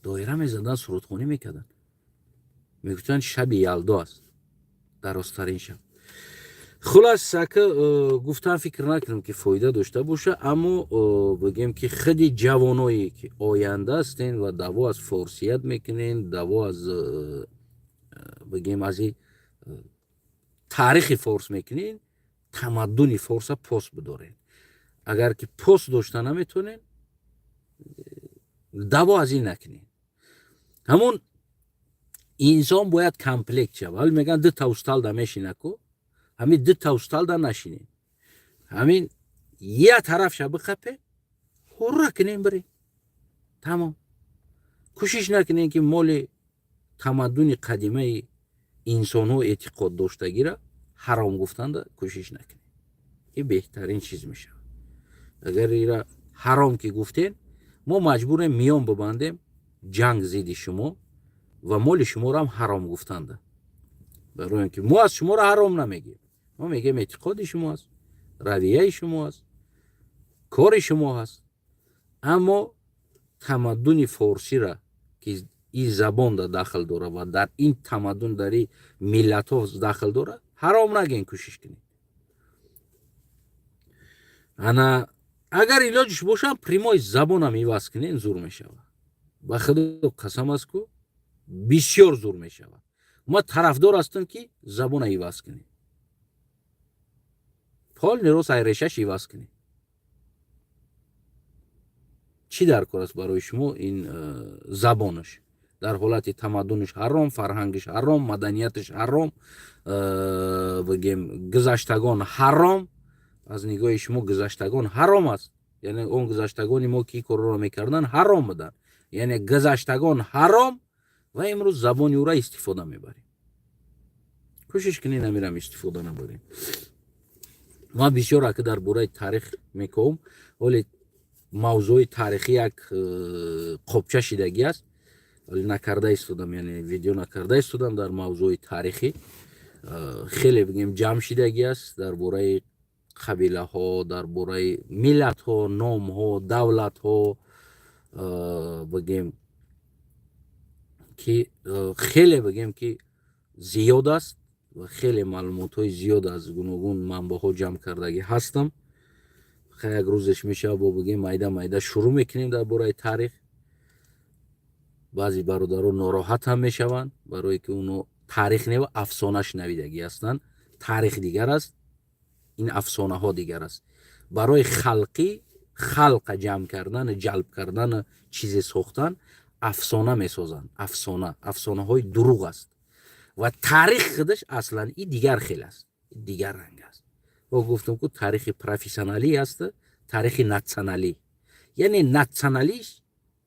S1: доира мезадан, сурудхонӣ мекарданд, мегуфтанд, шаби Ялдо аст, дарозтарин шаб. Хулас, ака, гуфтан фикр накунам, ки фоида дошта боша, аммо бигем, ки худи ҷавоное, ки оянда ҳастен ва даъво аз форсият мекунен, даъво аз бигем, аз таърихи форс мекунен, тамаддуни форса пос бидорен. Агар ки пос дошта наметонен, даъво аз ин накунен. Ҳамон инсон бояд комплект шавад. Ҳали мегӯянд, дута усталда мешинаку, ҳамин дута усталда нашинем, ҳамин я тарафша биқапе, ҳурра кунем, бирем, тамом. Кӯшиш накунем, ки моли тамаддуни қадимаи инсонҳо эътиқод доштагира ҳаром гуфтанда кӯшиш накунем. Ин беҳтарин чиз мешавад. Агар ира ҳаром ки гуфтем, мо маҷбурем миён бибандем ҷанг зидди шумо ва моли шуморо ҳам ҳаром гуфтанда, барои он ки мо аз шуморо ҳаром намегӯем. Мо мегӯем, эътиқоди шумо аст, равияи шумо аст, кори шумо ҳаст, аммо тамаддуни форсира, ки ин забонда дахл дорад ва дар ин тамаддун, дар ин миллатҳо дахл дорад, ҳаром нагӯен, кӯшиш кунед. Ана агар илоҷиш бошам, прямой забонам иваз кунен, зур мешавад. Ба худо қасам аст ку, бисёр зур мешавад. Ма тарафдор ҳастам, ки забона иваз кунем, полный рост айрешаш иваз кунем. Чӣ дар кор аст барои шумо ин забонаш? Дар ҳолати тамаддунаш ҳаром, фарҳангаш ҳаром, маданияташ ҳаром, бигем, гузаштагон ҳаром. Аз нигоҳи шумо гузаштагон ҳаром аст, яъне он гузаштагони мо, ки корро мекарданд, ҳаром буданд, яъне гузаштагон ҳаром ва имрӯз забони ӯра истифода мебарем. Кӯшиш кунед, амирам истифода набарем. Ман бисёр, ака, дар бораи таърих мековам, вале мавзӯи таърихӣ як қобча шидагӣ аст, вале накарда истодам, яъне видео накарда истодам дар мавзӯи таърихӣ. Хеле, бигем, ҷамъ шидагӣ аст дар бораи қабилаҳо, дар бораи миллатҳо, номҳо, давлатҳо, бигем, ки хеле, бигем, ки зиёд аст ва хеле маълумотҳои зиёд аз гуногун манбаъҳо ҷамъ кардагӣ ҳастам. Як рӯзеш мешавад, бо, бигем, майда майда шурӯъ мекунем дар бораи таърих. Баъзе бародарон нороҳат ҳам мешаванд, барое ки оно таърих не, афсона шунавидагӣ ҳастанд. Таърих дигар аст, ин афсонаҳо дигар аст. Барои халқӣ, халқа ҷамъ кардан, ҷалб кардан, чизе сохтан, афсона месозанд. Афсона, афсонаҳои дурӯғ аст ва таърих худаш аслан и дигар хел аст, дигар ранг аст. Бо гуфтам ку, таърихи профессионалӣ аст, таърихи натсионалӣ, яъне натсионалиш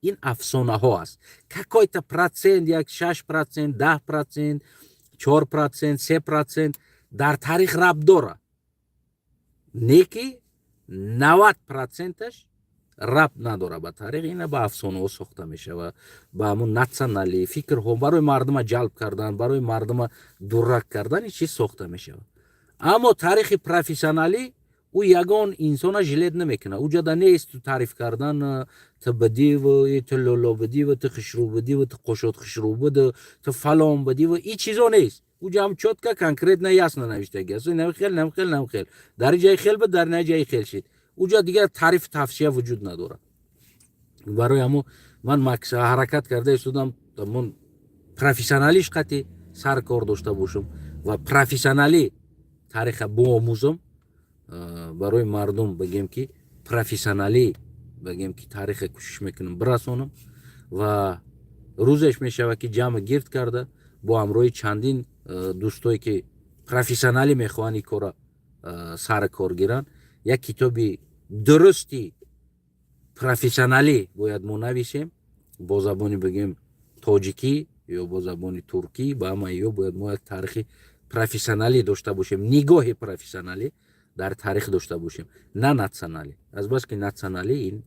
S1: ин афсонаҳо аст. Какой-то процент, як 6%, 10%, 4%, 3% дар таърих рабт дорад, не ки 90%-аш рабт надорад ба таърих. Ина ба афсонаҳо сохта мешавад, ба ҳамун натсионалӣ фикрҳо, барои мардума ҷалб кардан, барои мардума дурак кардан ин чиз сохта мешавад. Аммо таърихи профессионалӣ, ӯ ягон инсона жалеть намекунад. Ӯ ҷода нест таъриф кардан: ту будиву, ту лоло будиву, ту хушрӯ будиву, ту қошот хушрӯ буду, ту фалон будиву, и чизо нест. Ӯ ҷам чётко, конкретно, ясно навиштаги аст: намхел, намхел, намхел, дар ҷаи хел буд, дар на ҷаи хел шид. Ӯ ҷо дигар таъриф, тавсия вуҷуд надорад. Барои ҳамо ман ҳаракат карда истодам, мон профессионалиш қати сар кор дошта бошам ва профессионалӣ таъриха биомӯзам, барои мардум, бигем, ки профессионалӣ, бигем, ки таъриха кӯшиш мекунам бирасонам. Ва рӯзеш мешавад, ки ҷамъ гирд карда бо ҳамроҳи чандин дӯстое, ки профессионалӣ мехоҳанд ин кора сари кор гиранд, як китоби дурусти профессионалӣ бояд мо нависем бо забони, бигем, тоҷикӣ ё бо забони туркӣ. Ба ҳамаи ё бояд мо як таърихи профессионалӣ дошта бошем, нигоҳи профессионалӣ дар таърих дошта бошем, на натсионалӣ, азбаски натсионалӣ ин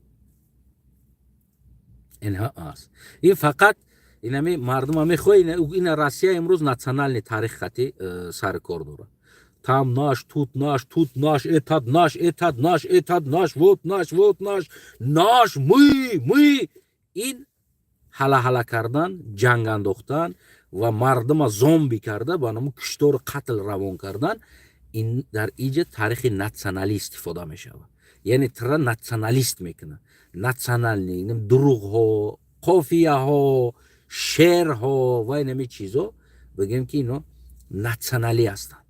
S1: инҳа аст. Ин фақат инами мардума мехоҳ. Ина Россия имрӯз национальный таърих хати сари кор дорад. Там наш, тут наш, тут наш, этот наш, этот наш, этот наш, вот наш, вот наш, наш, мы, мы. Ин ҳалаҳала кардан, ҷанг андохтан ва мардума зомби карда, ба наму киштору қатл равон кардан. Ин дар иҷа таърихи националӣ истифода мешавад, яъне тра националист мекунад. Национальный дурӯғҳо, қофияҳо, шеърҳо ва инами чизо, бигем ки ино националӣ ҳастанд.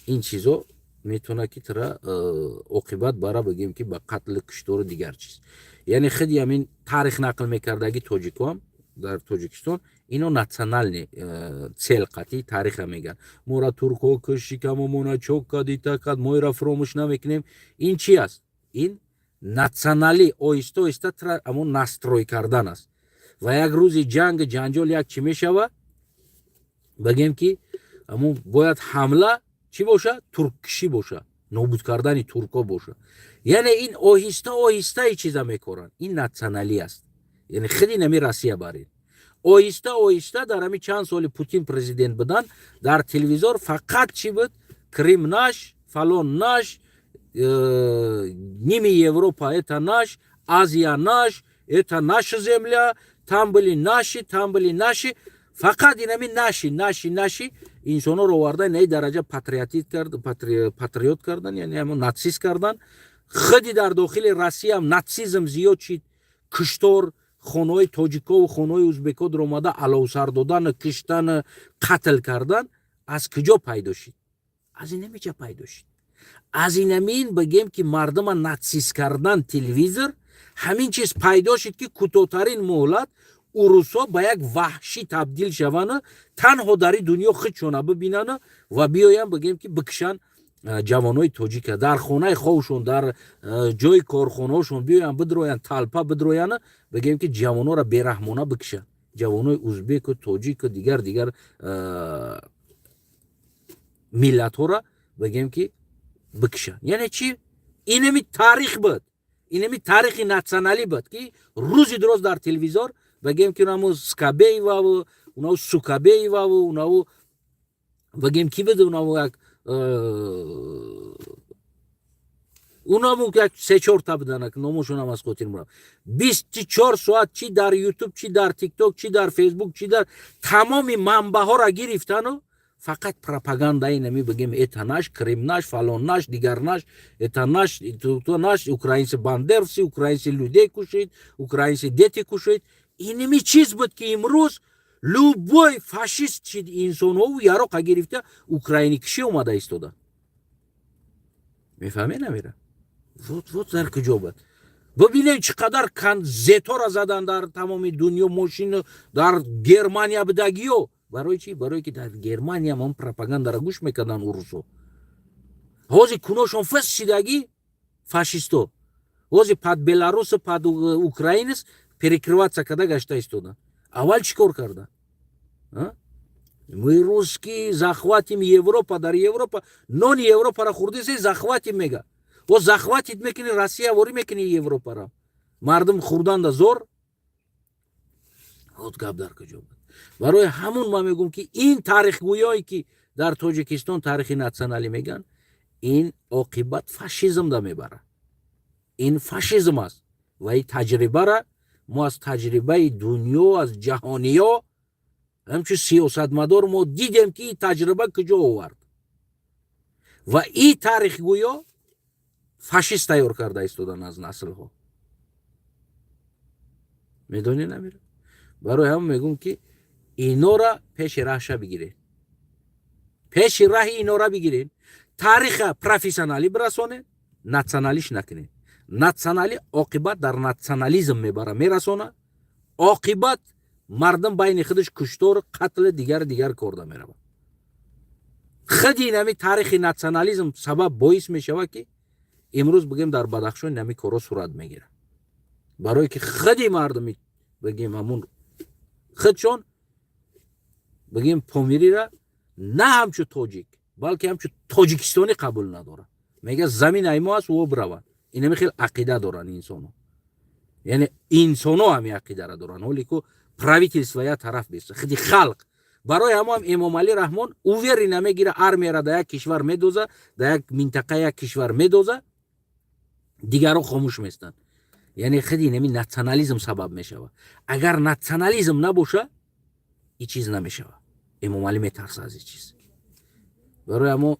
S1: Ин чизо метавонад ки тра оқибат бара, бигем ки ба қатлу киштору дигар чиз. Яъне худи ҳамин таърих нақл мекардаги тоҷикоам дар Тоҷикистон, ино национальный цель қатъи таъриха мегӯянд: «Мора туркҳо кушт, шикамомона чок кард, ита кард, мо ира фуромӯш намекунем». Ин чи аст? Ин националӣ оҳиста оҳиста тра ҳамон настрой кардан аст. Ва як рӯзи ҷанг, ҷанҷол, як чӣ мешава, бигем ки ҳамон бояд ҳамла чӣ боша? Турккишӣ боша, нобуд кардани туркҳо боша. Яъне ин оҳиста оҳистаи чиза мекоранд. Ин националӣ аст. Яъне худи нами Россия баред, оҳиста оҳиста дар ҳамин чанд соли Путин президент будан, дар телевизор фақат чӣ буд? Крым наш, фалон наш, ними Европа это наш, Азия наш, это наша земля, там были наши, там были наши. Фақат инами наши, наши, наши инсонҳоро оварда, на дараҷа патриот кардан, яъне ҳамон нацист кардан. Худи дар дохили Россиям нацизм зиёд шид. Куштор, хонаҳои тоҷикову хонаҳои узбекҳо даромада, аловсар додану киштану қатл кардан аз куҷо пайдо шид? Аз инамиҷа пайдо шид. Аз инамин, бигем ки мардума нацист кардан, телевизор, ҳамин чиз пайдо шид, ки кӯтоҳтарин муҳлат урусҳо ба як ваҳшӣ табдил шавану танҳо дар ин дунё худшона бибинану ва биёянд, бигем ки бикушанд ҷавонои тоҷика дар хонаи ховшон, дар ҷои корхонаҳошон биёянд, бидроянд, толпа бидрояну, бигем ки ҷавонҳоро бераҳмона бикушанд, ҷавонои узбеку, тоҷику, дигар дигар миллатҳоро, бигем ки бикушанд. Яъне чӣ? Инами таърих буд, инами таърихи националӣ буд, ки рӯзи дуроз дар телевизор, бигем ки унаму Скабееваву, унаву Сукабееваву, унаву, бигем, ки буд, унаву як унаму як се-чорта буданак, номошонам аз хотир мурам. 24 соат чӣ дар Ютуб, чӣ дар Тикток, чӣ дар Фейсбук, чӣ дар тамоми манбаъҳоро гирифтану фақат пропагандаи нами, бигем, это наш, Крым наш, фалон наш, дигар наш, это наш, то наш, украинцы бандеровцы, украинцы людей кушают, украинцы дети кушают. Иними чиз буд, ки имрӯз любой фашист шид, инсонҳову яроқа гирифта, украини кишӣ омада истода. Мефаҳме намера? Вот, вот дар куҷо буд. Бибинем, чӣ қадар зетора задан дар тамоми дунё, мошину дар Германия будагиё. Барои чӣ? Барое ки дар Германия он пропагандаро гӯш мекарданд урусо. Ҳозир куношон фис шидагӣ фашисто. Ҳозир под Беларусу, под украинец перекрываться карда гашта истода. Аввал чӣ кор карда? «Мы русские, захватим Европа». Дар Европа нони Европаро хурдисе, захватим мега. О, захватить мекунӣ, Россия ворӣ мекунӣ Европара, мардум хурданда зор. Вот гап дар куҷо буд. Барои ҳамун ман мегӯм, ки ин таърихгӯёе ки дар Тоҷикистон таърихи националӣ мегӯянд, ин оқибат фашизмда мебарад. Ин фашизм аст. Ва ин таҷрибара мо аз таҷрибаи дунё, аз ҷаҳониё, ҳамчун сиёсатмадор мо дидем, ки ин таҷриба куҷо овард. Ва ин таърихгӯё фашист тайёр карда истодан аз наслҳо. Медонӣ, намира? Барои ҳамон мегӯм, ки инора пеши раҳша бигиред, пеши раҳи инора бигиред, таъриха профессионалӣ бирасонед, националиш накунед. Националӣ оқибат дар национализм мебара, мерасона. Оқибат мардум байни худаш куштору қатли, дигар дигар корда меравад. Худи инами таърихи национализм сабаб, боис мешавад, ки имрӯз, бигем, дар Бадахшон инами корҳо сурат мегирад, барое ки худи мардуми, бигем, ҳамун худшон, бигем, Помирира на ҳамчу тоҷик, балки ҳамчу тоҷикистонӣ қабул надорад. Мега: «Замин ай мо аст, ӯ биравад». Инами хел ақида доранд инсоно, яъне инсоно ҳами ақидара доранд. Ҳоле ку правительство як тараф беста, худи халқ. Барои ҳамоам Эмомалӣ Раҳмон уверенно мегира, армияра дар як кишвар медоза, дар як минтақа, як кишвар медоза, дигарро хомӯш местанд. Яъне худи инами национализм сабаб мешавад. Агар национализм набоша, ин чиз намешавад. Эмомалӣ метарса аз ин чиз. Барои ҳамо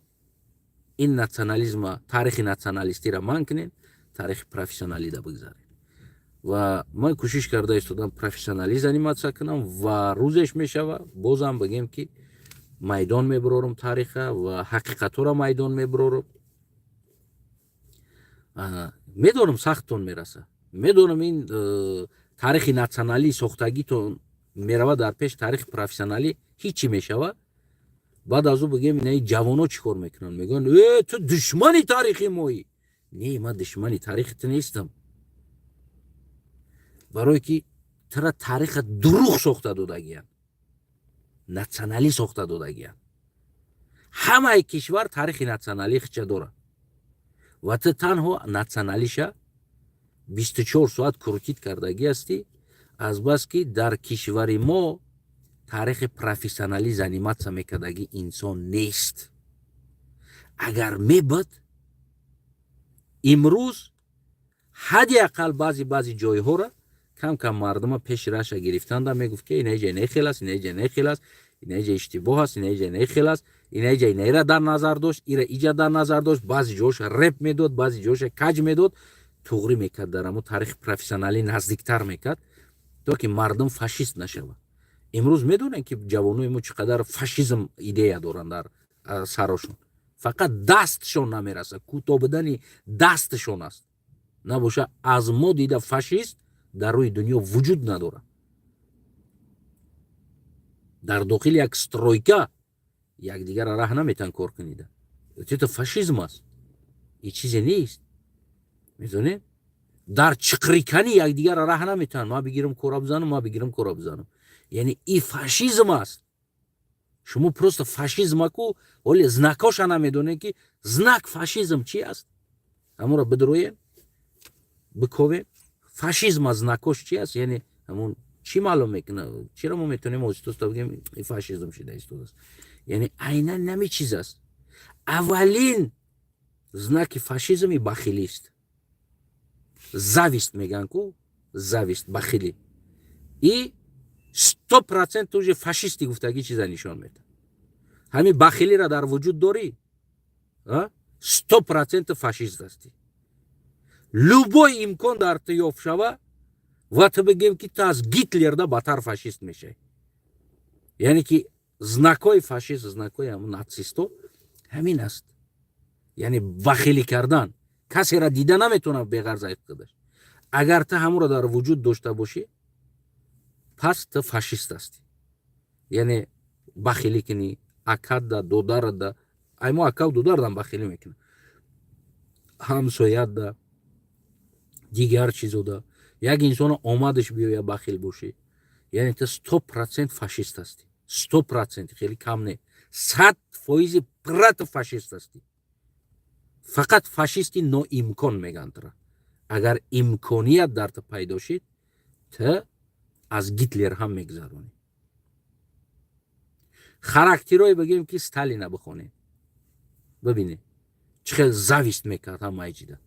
S1: ин национализма, таърихи националистиро манъ кунед, таърихи профессионалида бигзаред. Ва ман кӯшиш карда истодам профессионалӣ заниматься кунам ва рӯзеш мешава, бозам бигем, ки майдон мебурорум тариха ва ҳақиқатҳоро майдон мебурорум. Медонам, сахттон мераса, медонам, ин таърихи националӣ сохтагитон мерава дар пеш таърихи профессионалӣ, ҳичи мешава. Баъд аз ӯ, бигем, инаи ҷавоно чӣ кор мекунанд? Мегӯянд: «Э, ту душмани таърихи моӣ». Не, ман душмани таърихи ту нестам, барое ки тура таъриха дурӯғ сохта додагиянд, националӣ сохта додагиянд. Ҳамаи кишвар таърихи националӣ хича дорад ва ту танҳо националиша 24 соат крутить кардагӣ ҳастӣ, азбаски дар кишвари мо таърихи профессионалӣ заниматься мекардагӣ инсон нест. Агар мебуд, имрӯз ҳадди ақал баъзе ҷойҳоро кам кам мардума пеши раша гирифтанда мегуфт, ки инаиҷа инаи хел аст, инаиҷа инаи хел аст, инаиҷа иштибоҳ аст, инаиҷа инаи хел аст, инаиҷа инаира дар назар дошт, ира иҷа дар назар дошт. Баъзе ҷоша реп медод, баъзе ҷоша каҷ медод, туғрӣ мекард, дар ҳамо таърихи профессионалӣ наздиктар мекард, то ки мардум фашист нашавад. Имрӯз медонем, ки ҷавонои мо чӣ қадар фашизм идея доранд дар сарошон, фақат дастшон намерасад, кӯтоҳ будани дастшон аст. Набоша, аз мо дида фашист дар рӯи дунё вуҷуд надорад. Дар дохили як стройка якдигарро раҳ наметан кор кунида. Это фашизм аст, и чизе нест, медонед? Дар чиқриканӣ якдигарро раҳ наметавонанд: «Ман бигирам, кора бизанам, ман бигирам, кора бизанам». Яъне и фашизм аст. Шумо просто фашизмаку ҳоли знакоша намедонед, ки знак фашизм чи аст. Ҳамонро бидроем, биковем, фашизм аз знакош чи аст. Яъне ҳамон чӣ маълум мекунад? Чиро мо метавонем оҳиста бигем, фашизм шида истодааст? Яъне айнан нами чиз аст. Аввалин знаки фашизми бахилист, зависть мегӯянд ку, зависть, бахилӣ. И 100% уже фашисти гуфтагӣ чиза нишон медиҳад. Ҳамин бахилиро дар вуҷуд дорӣ, 100% фашист ҳастӣ. Любой имкон дар ту ёфт шава ва ту бигем, ки ту аз Гитлерда батар фашист мешавӣ. Яъне ки знакҳои фашист, знакҳои ҳамн нацисто ҳамин аст, яъне бахилӣ кардан, касеро дида наметавонад беғарз худаш. Агар ту ҳамонро дар вуҷуд дошта бошӣ, пас ту фашист ҳастӣ. Яъне бахилӣ кунӣ акада, додарада, аймо акав додардам бахилӣ мекунад, ҳамсоятда, дигар чизода, як инсоно омадаш биёя, бахил бошӣ, яъне ту 100% фашист ҳастӣ. 100%, хеле кам не, 100 фоизи пурра ту фашист ҳастӣ. Фақат фашисти ноимкон мегӯянд тура. Агар имконият дар ту пайдо шид, ту аз Гитлер ҳам мегузаронӣ. Характерое, бигем, ки Сталина бихонем, бибинед, чӣ хел зависть мекард ҳамаи чида,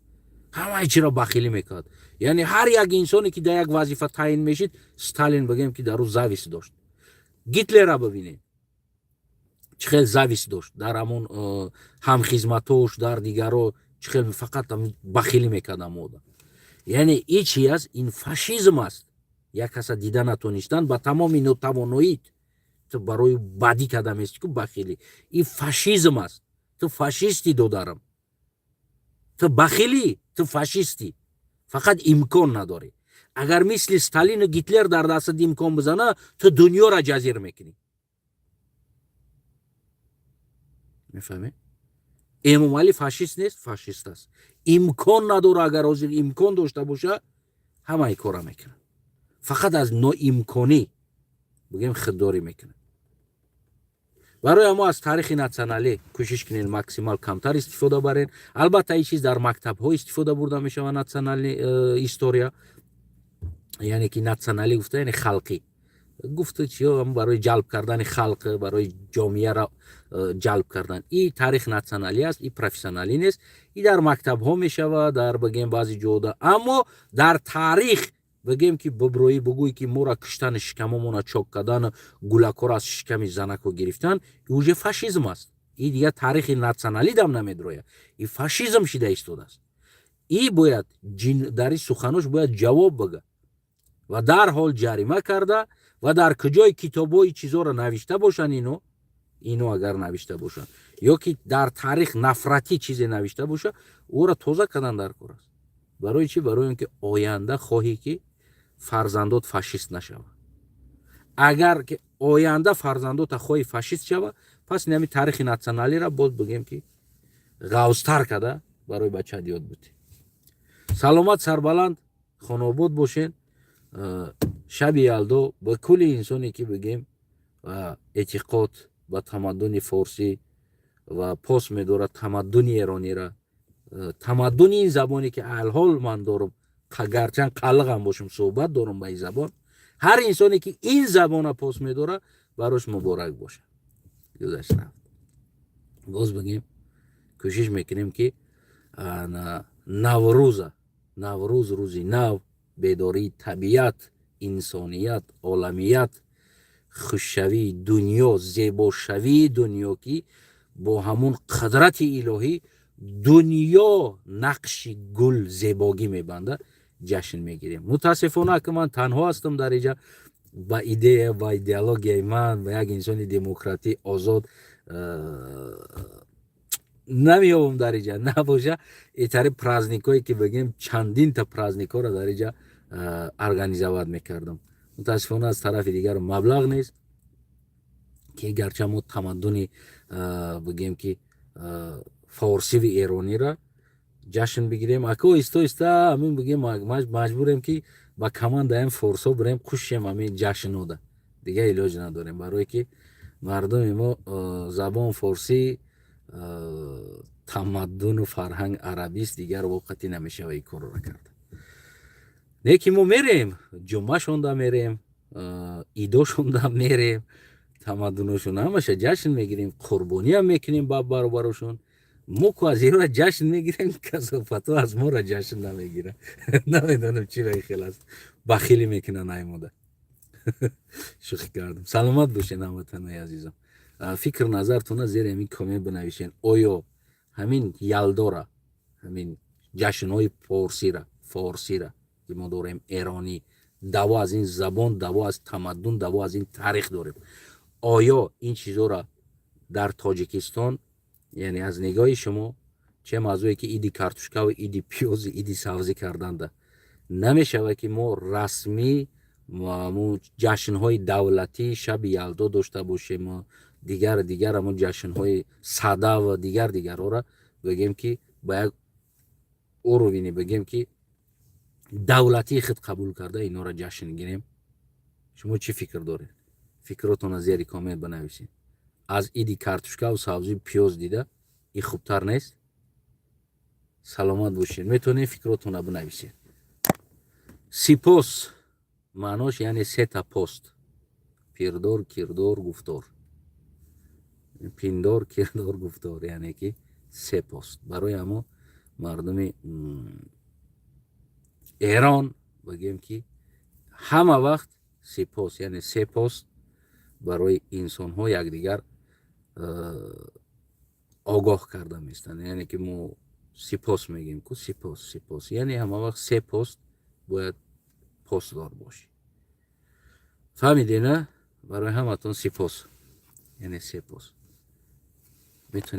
S1: ҳамаи чиро бахилӣ мекард. Яъне ҳар як инсоне, ки дар як вазифа таъин мешид, Сталин, бигем, ки дар ӯ зависть дошт. Гитлера бибинед, чӣ хел зависть дошт дар ҳамон ҳамхизматош, дар дигаро, чӣ хел фақат бахилӣ мекард ҳама одам. Яъне и чи аст? Ин фашизм аст. Як каса дида натонистан ба тамоми нотавоноит ту барои бадӣ карда местӣ ку, бахилӣ, ин фашизм аст. Ту фашисти, додарам, ту бахилӣ, ту фашистӣ, фақат имкон надорӣ. Агар мисли Сталину Гитлер дар дастат имкон бизана, ту дунёро ҷазир мекунӣ, мефаҳмед? Эмомалӣ фашист нест? Фашист аст. Имкон надора. Агар ҳозир имкон дошта боша, ҳамаи кора мекунад, фақат аз ноимконӣ, бигем, худдорӣ мекунад. Барои мо аз таърихи националӣ кӯшиш кунед максимал камтар истифода барен. Албатта, ин чиз дар мактабҳо истифода бурда мешавад, национальный история, яъне ки националӣ гуфта, яъне халқӣ. Гуфту чиё, барои ҷалб кардани халқ, барои ҷомеаро ҷалб кардан. И таърих националӣ аст, и профессионалӣ нест. И дар мактабҳо мешавад, дар, бигем, баъзе ҷода, аммо дар таърих, бигем, ки биброӣ, бугӯй, ки моро киштани, шикамомона чок кардану гулакҳоро аз шиками занако гирифтан, уже фашизм аст. И дигар таърихи националӣ дам намедрояд, и фашизм шида истодааст. И бояд дар ин суханош бояд ҷавоб бага ва дарҳол ҷарима карда ва дар куҷои китобҳои чизоро навишта бошанд, ино агар навишта бошанд ё ки дар таърих нафратӣ чизе навишта боша, ӯро тоза кардан дар кор аст. Барои чӣ? Барои он ки оянда хоҳӣ, ки фарзандот фашист нашавад. Агар ки оянда фарзандота хоҳӣ фашист шава, пас инами таърихи националиро боз, бигем, ки ғавзтар карда барои бачаат ёд бутӣ. Саломат, сарбаланд, хонобод бошен. Шаби Ялдо ба кулли инсоне, ки, бигем, эътиқод ба тамаддуни форсӣ ва пос медорад тамаддуни эронира, тамаддуни ин забоне, ки алҳол ман дорум, гарчанд қалиқам бошам, суҳбат дорум ба ин забон, ҳар инсоне, ки ин забона пос медорад, барош муборак бошад. Гузашт, рафт. Боз, бигем, кӯшиш мекунем, ки Наврӯза, Наврӯз, рӯзи нав, бедории табиат, инсоният, оламият, хушшавии дунё, зебошавии дунё, ки бо ҳамун қудрати илоҳӣ дунё нақши гул, зебогӣ мебандад, ҷашн мегирем. Мутаассифона, ки ман танҳо ҳастам дар иҷа. Ба идея, ба идеологияи ман, ба як инсони демократӣ, озод намеёбам дар иҷа. Набоша, итари праздникҳое, ки, бигем, чандинта праздникҳоро дар иҷа организовать мекардам. Мутаассифона, аз тарафи дигар маблағ нест, ки гарча мо тамаддуни, бигем, ки форсиви эронира ҷашн бигирем. Ака, оҳиста оҳиста ҳамин, бигем, маҷбурем, ки ба командаем форсо бирем, кушем ҳамин ҷашнода. Дигар илоҷ надорем, барое ки мардуми мо забон форсӣ, тамаддуну фарҳанг арабист. Дигар воқати намешава ин корро карда. Не ки мо мерем, ҷумъашонда мерем, идошонда мерем, тамаддуношон ҳамаша ҷашн мегирем, қурбониам мекунем ба баробарошон. Мо ку аз иро ҷашн мегирем, касофато аз моро ҷашн намегиранд. Намедонам, чи ба хел аст, бахилӣ мекунанд аймода. Шӯхӣ кардам. Саломат бошед, ҳамватанои азизам. Фикр назартона зери ҳамин коммент бинависен: оё ҳамин Ялдора, ҳамин ҷашнҳои форсира, ки мо дорем, эронӣ, даъво аз ин забон, даъво аз тамаддун, даъво аз ин таърих дорем, оё ин чизоро дар Тоҷикистон, яъне аз нигоҳи шумо, чӣ мавзӯе, ки иди картошкаву иди пиёзу иди сабзӣ карданда намешавад, ки мо расмӣ ҷашнҳои давлатӣ, шаби Ялдо дошта бошем, дигар дигар ҳамон ҷашнҳои сада ва дигар дигарҳоро, бигем, ки ба як уровне, бигем, ки давлатии худ қабул карда, инҳоро ҷашн гирем? Шумо чӣ фикр доред? Фикротонро зери коммент бинависед. Аз иди картошкаву сабзию пиёз дида и хубтар нест? Саломат бошед, метавонед фикротонро бинависед. Сипос маънош, яъне сета пост: пирдор, кирдор, гуфтор, пиндор, кирдор, гуфтор, яъне ки се пост. Барои ҳамо мардуми Эрон, бигем, ки ҳама вақт сипос, яъне се пост барои инсонҳо якдигар огоҳ карда местанд. Яъне ки мо сипос мегӯем ку, сипос, сипос, яъне ҳама вақт се пост бояд постдор бошӣ. Фаҳмиде, на? Барои ҳаматон сипос, яъне се пост метавонед.